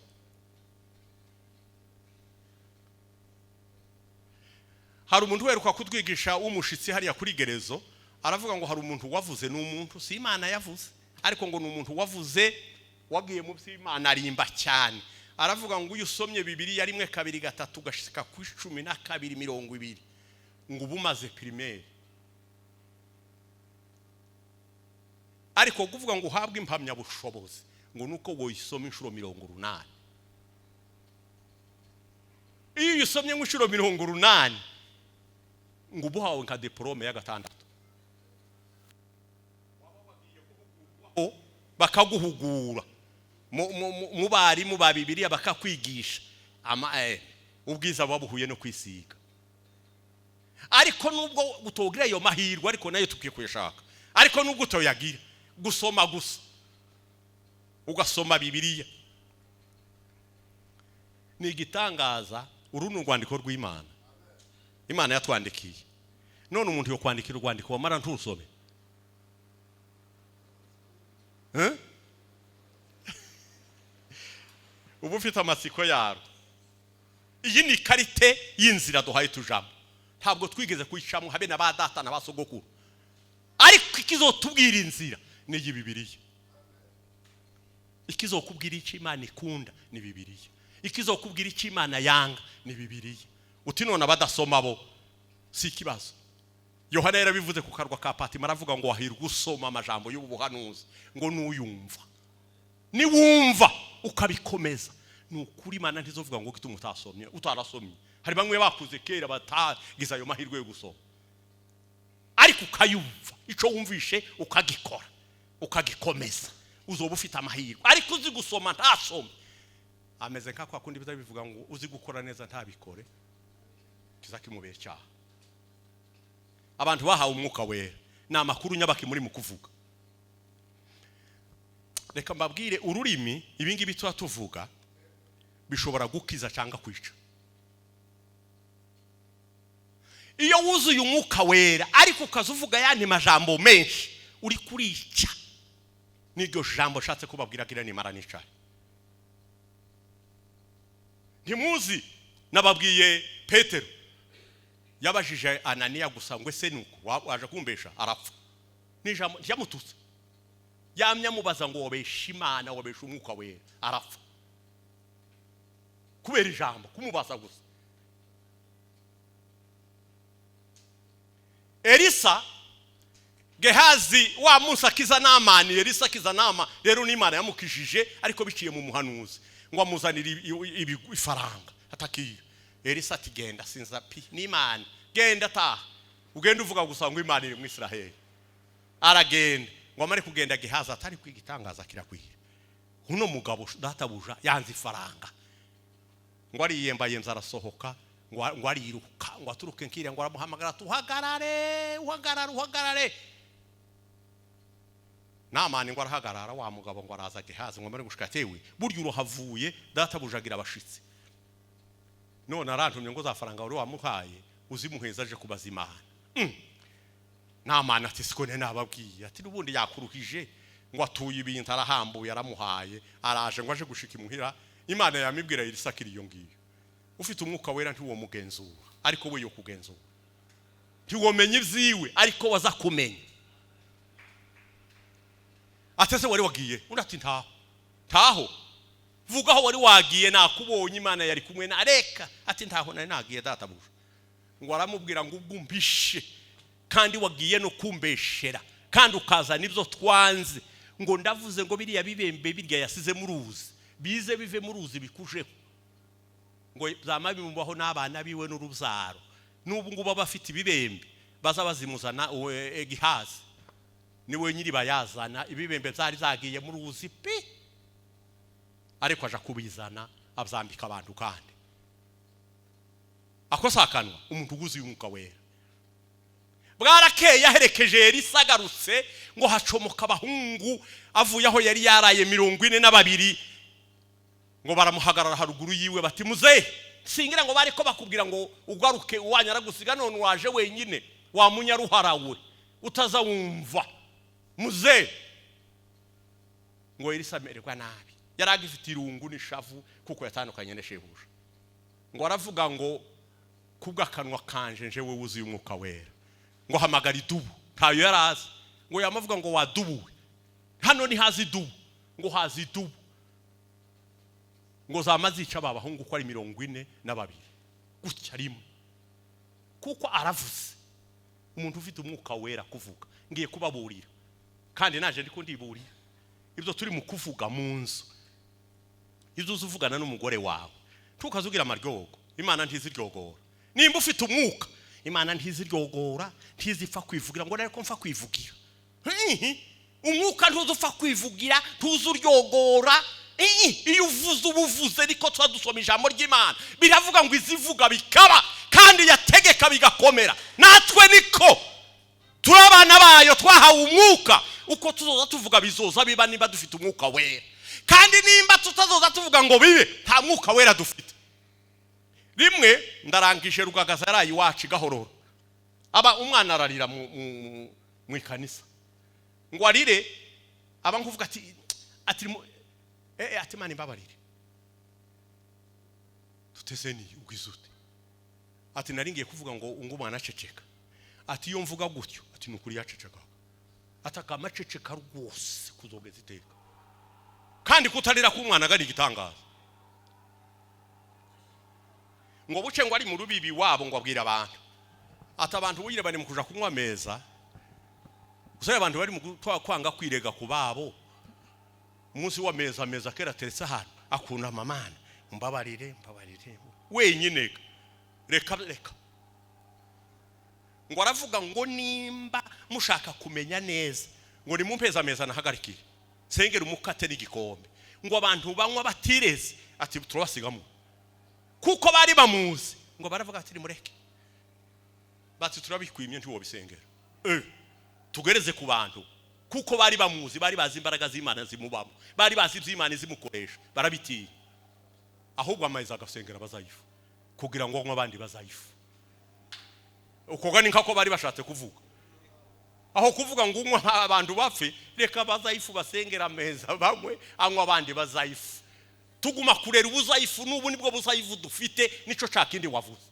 Hari umuntu uheruka kutwigisha w'umushitsi hariya kuri gerezo, aravuga ngo hari umuntu wavuze, ni umuntu, si Imana yavuze, ariko ngo ni umuntu wavuze wagiye mu by'Imana arimba cyane. Aravuga ngo iyo usomye Bibiliya rimwe, kabiri, gatatu, ugashika ku 12, 20, ngo uba umaze primaire. Ariko kuvuga ngo uhabwe impamyabushobozi ngo nuko woyisoma inshuro 80. Iyo uyisomye nk'inshuro 80, ngo uba uhawe nka diporome ya 6, bakaguhugura mu barimu ba Bibiliya, bakakwigisha ubwiza buba buhuye no kwisiga. Ariko nubwo utogira ayo mahirwe, ariko nayo tukwiye kuyashaka. Ariko nubwo utoyagira, gusoma gusa, ugasoma Bibiliya ni igitangaza. Uru ni urwandiko rw'Imana, Imana yatwandikiye. None umuntu yo kwandikira urwandiko wamara ntusome? Uba ufite amatsiko yarwo. Iyi ni ikarite y'inzira duhaye tujamo. Ntabwo twigeze kuyicamo, habe na ba data na ba sogokuru. Ariko ikizotubwira inzira ni iyi Bibiliya. Ikizokubwira icyo Imana ikunda ni Bibiliya. Ikizokubwira icyo Imana yanga ni Bibiliya. Uti none abadasoma bo si ikibazo? Yohana yarabivuze ku karwa ka Patimo, aravuga ngo wahirwa usoma amajambo y'ubu buhanuzi, ngo nuyumva, niwumva ukabikomeza. Ni ukuri Imana ntizovuga ngo gituma utasomye, utarasomye. Hari bamwe bakuze kera batagize ayo mahirwe yo gusoma, ariko ukayumva, ico wumvishe ukagikora, ukagikomeza, Uzoba ufite amahirwe. Ariko uzi gusoma ntasome, ameze nka kwa kundi biza bivuga ngo uzi gukora neza ntabikore, kizakimubera icyaha. Abantu bahawe Umwuka Wera ni amakuru nyabaki muri mu kuvuga. Reka mbabwire, ururimi, ibi ngibi tuba tuvuga bishobora gukiza cyangwa kwica. Iyo wuzuye Umwuka Wera ariko ukaza uvuga yandi majambo menshi, uri kurica. N'iryo jambo nshatse kubabwira gira nimara nicaye. Ntimuzi nababwiye Petero yabajije Ananiya gusa ngo: "Ese nuko waje kumbesha?" Arapfa. N'ijambo ryamututse yamye amubaza ngo: "Wabesha Imana, wabesha Umwuka Wera?" Arapfa kubera ijambo kumubaza gusa. Elisa, Gehazi wa munsi akiza Namani, Elisa akiza Nama rero, n'Imana yamukijije ariko biciye mu muhanuzi, ngo amuzanire ifaranga atakiye. Elisa ati: "Genda, sinza pi n'Imana, genda, taha, ugenda uvuga gusa ngo Imana iri mu Israheli." Aragenda. Ngo amare kugenda, Gehazi atari kwigitangaza kirakwira, uno mugabo databuja yanze ifaranga. Ngo ariyemba yemza, arasohoka, ngo ariruka, ngo aturuke nkiriya, ngo aramuhamagara: "Tuhagarare, uhagarare, uhagarare." Namani ngo arahagarara. Wa mugabo ngo araza, Gehazi ngo amare gushika atewe: "Burya uruhavuye, databuja agira abashitsi, none arantumye ngo za faranga wari wamuhaye uzimuheza aje kubaza Imana." Namani ati: "Siko ne nababwiye?" Ati: "N'ubundi yakuruhije." Ngo atuye ibintu, arahambuye, aramuhaye, araje. Ngo aje gushika imuhira, Imana yamibwira Elisa akiri iyo ngiyo. Ufite Umwuka Wera ntiwo mugenzura, ariko we yo kugenzura. Ntiwomenya ibyiwe, ariko waza kumenya. Atese wari wagiye? Undi ati: "Ntaho, ntaho." "Vuga aho wari wagiye, nakubonye, Imana yari kumwe na reka." Ati: "Ntaho nari nagiye, databuja." Ngo aramubwira ngo: "Ubwo umpishe kandi wagiye no kumbeshera kandi ukazana ibyo twanze, ngo ndavuze ngo biriya bibembe birya yasize mu ruzi bize bive mu ruzi bikujeho." Ngo byama bimubaho n'abana biwe n'urubyaro. N'ubu ngubu aba afite ibibembe baza bazimuzana. Gihazi niwe nyiri bayazana. Ibibembe byari zagiye mu ruzi pi, ariko aja kubizana abyambika abantu. Kandi ako si akanwa umuntu wuzuye Umwuka Wera. Bwarakeye, aherekeje Elisa, agarutse, ngo hacomoka abahungu avuye aho yari yaraye 42, ngo baramuhagarara haruguru yiwe bati: "Muzehe, singira ngo bari ko bakubwira ngo ugaruke uwanyu aragusiga, none waje wenyine wa munyaruhara we utaza wumva muzehe?" Ngo Elisa amererwa nabi, yari agifite irungu n'ishavu kuko yatandukanye na shebuja. Ngo aravuga ngo: "Kubw'akanwa kanje njewe wuzuye Umwuka Wera," ngo hamagara idubu, ntayo yari azi. Ngo yamavuga ngo: "Wadubuwe, hano ntihazi idubu." Ngo hazi idubu, ngo zama zica aba bahungu uko ari 42 gutya rimwe, kuko aravuze. Umuntu ufite Umwuka Wera kuvuga, ngiye kubaburira kandi naje ndiko ndiburira. Ibyo turi mu kuvuga mu nzu, ibyo uzi uvugana n'umugore wawe, ntukazugira amaryogo. Imana ntiziryogora. Nimba ufite Umwuka, Imana ntiziryogora, ntizipfa kwivugira ngo ariko mfa kwivugira. Hihi. Umwuka ntuzi upfa kwivugira, ntuzi uryogora. Iyo uvuze uba uvuze. Niko tuba dusoma ijambo ry'Imana, biravuga ngo izivuga bikaba kandi yategeka bigakomera. Natwe niko turi abana bayo, twahawe Umwuka. Uko tuzoza tuvuga bizoza biba niba dufite Umwuka Wera. Kandi nimba tutazoza tuvuga ngo bibe, nta Mwuka Wera dufite. Rimwe, ndarangije, Rugagaza yaraye iwacu gahororo, aba umwana ararira mu ikanisa. Ngo arire, aba nkuvuga ati: "Imana imbabarire." Tutese ni ubwiza ute? Ati: "Nari ngiye kuvuga ngo umwana aceceka." Ati: "Iyo mvuga gutyo," ati, "ni ukuri yacecekaga." Ati: "Akamaceceka rwose kuzogeza iteka." Kandi kutarira k'umwana ari igitangaza. Ngo buce, ngo ari mu rubibi wabo, ngo abwira abantu ati: "Abantu bugire bari mu kuja kunywa ameza gusa, abantu bari mu kwanga kwirega ku babo umunsi w'ameza, ameza kera ateretse ahantu." Akunama: "Mana, mbabarire, mbabarire." Wenyine, reka reka. Ngo aravuga ngo: "Nimba mushaka kumenya neza," ngo: "nimumpeze ameza nahagarikire." Nsengera umukate n'igikombe, ngo abantu banywa batireze, ati turabasigamo, kuko bari bamuzi. Ngo baravuga ati nimureke, bati turabikwimye, ntiwobisengera, tugereze ku bantu, kuko bari bamuzi, bari bazi imbaraga z'Imana zimubamo, bari bazi iby'Imana zimukoresha, barabitinya. Ahubwo amazi agasengera bazayifu kugira ngo abandi bazayifu. Uko ni nkako bari bashatse kuvuga, aho kuvuga ngo unywa abantu bapfe, reka bazayifu basengera ameza banywe, anywa abandi bazayifu. Tuguma kurera ubuzayifu, n'ubu nibwo buzayifu dufite, nico cakindi wavuze.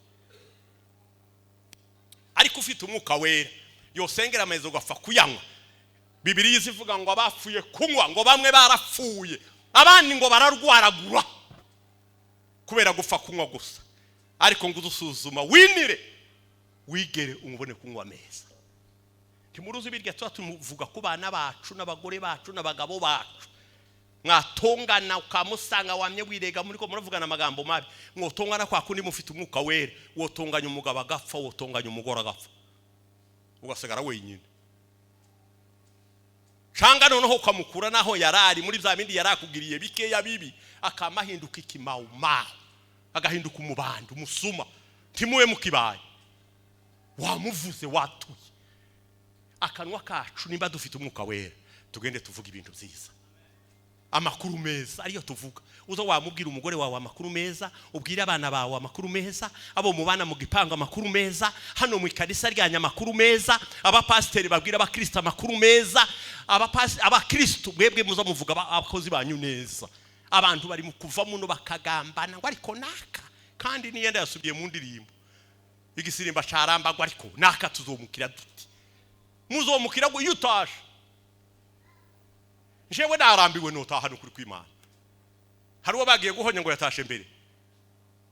Ariko ufite umwuka wera yosengera ameza ugapfa kuyanywa. Bibiliya izivuga ngo abapfuye kunywa, ngo bamwe barapfuye, abandi ngo bararwaragura kubera gupfa kunywa gusa. Ariko ngo udusuzuma winire wigere umubone kunywa ameza. Ntimuruzi birya tuba tumuvuga ku bana bacu n'abagore bacu n'abagabo bacu. Mwatongana ukamusanga wamye wirega muri ko muravugana amagambo mabi, mwotongana kwa kundi mufite umwuka wera, wotonganya umugabo agapfa, wotonganya umugore agapfa, ugasigara wenyine. Canga noneho ukamukura naho yarari muri bya bindi yarakugiriye bikeya bibi, akamahinduka ikimawumawu, agahinduka umubandi umusuma, ntimuwe mukibaye wamuvuze watuye. Akanwa kacu nimba dufite umwuka wera, tugende tuvuga ibintu byiza, amakuru meza ariyo tuvuga. Uza wamubwira umugore wawe amakuru meza, ubwira abana bawe amakuru meza, abo mubana mu gipangu amakuru meza, hano mu ikanisa ryanyu amakuru meza, abapasiteri babwira abakristo amakuru meza, abakristo mwebwe muza muvuga abakozi banyu neza. Abantu bari mu kuva muno bakagambana ngo ariko naka, kandi niyenda yasubiye mu ndirimbo igisirimba carambagwa, ariko naka tuzomukira duti, muzomukira ngo iyo utashe. Njewe narambiwe notaha nukuri kw'Imana. Hari uwo bagiye guhonya ngo yatashe mbere,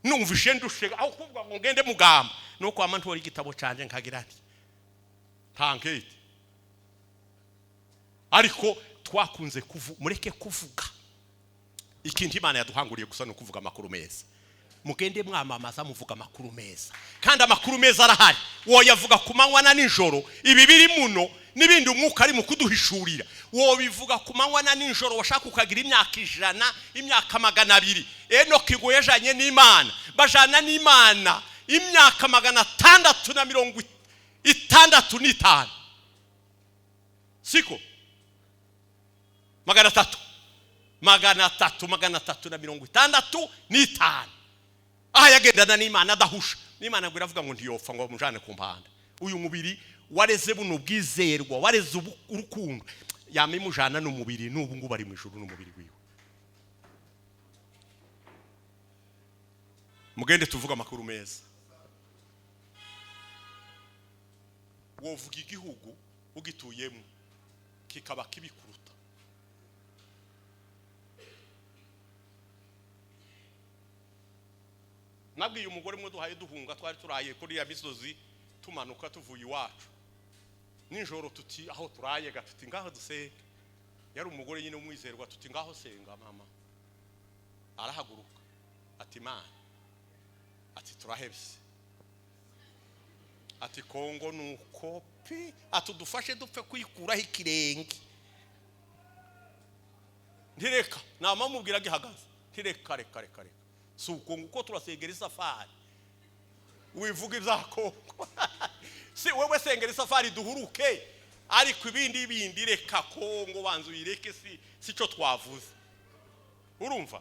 numvishe ndushe aho kuvuga ngo ngende mugamba, nuko wama ntora igitabo canje nkagira nti ntankete. Ariko twakunze mureke kuvuga ikintu Imana yaduhanguriye gusa no kuvuga amakuru meza. Mugende mwamamaza muvuga amakuru meza, kandi amakuru meza arahari, woyavuga ku manywa na nijoro. Ibi biri muno n'ibindi umwuka ari mu kuduhishurira, wobivuga ku manywa na nijoro, washaka ukagira imyaka 100, imyaka 200. Enoki ngo yajanye n'Imana, bajana n'Imana imyaka 665, siko 300, 365. Aha yagendana n'Imana adahusha, n'Imana ngo iravuga ngo ntiyopfa ngo bamujane ku mpanda. Uyu mubiri wareze buno bwizerwa, wareze urukundo, yamimujana n'umubiri, n'ubu ngubu ari mu ijuru n'umubiri wiwe. Mugende tuvuga amakuru meza. Wovuga igihugu ugituyemo kikaba kibikuruta. Nabwiye umugore umwe duhaye duhunga, twari turaye kuri ya misozi tumanuka tuvuye iwacu nijoro, tuti aho turaye gatuti ngaho dusenge. Yari umugore nyine umwizerwa, tuti ngaho senga mama. Arahaguruka ati Mana, ati turahebye, ati Kongo nuko pi, ati dufashe dupfe kwikuraho ikirenge. Ntireka namamubwira gihagaze, ntireka reka reka reka, si uko nguko turasengera isafari, wivuga ibya Kongo. Si wewe sengera isafari duhuruke, ariko ibindi bindi reka Kongo banzu uyireke, si cyo twavuze. Urumva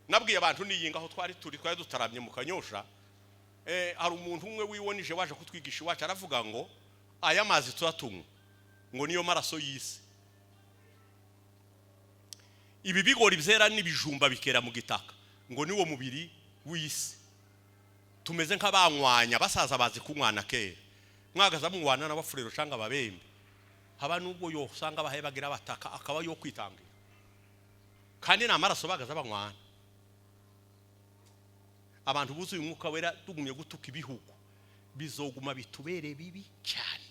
nabwiye abantu niyinga aho twari turi, twari dutaramye mu Kanyosha, hari umuntu umwe wiwonije waje kutwigisha iwacu, aravuga ngo aya mazi turatunywa ngo niyo maraso y'isi. Ibi bigori byera n'ibijumba bikera mu gitaka ngo niwo mubiri w'isi. Tumeze nk'abanywanya, basaza bazi kunywana kera, mwagaza munywana n'abafurero canga ababembe, haba nubwo yo usanga bahaye bagira bataka akaba yo kwitangira, kandi n'amaraso bagaza banywana. Abantu buzuye umwuka wera tugumye gutuka ibihugu bizoguma bitubere bibi cyane.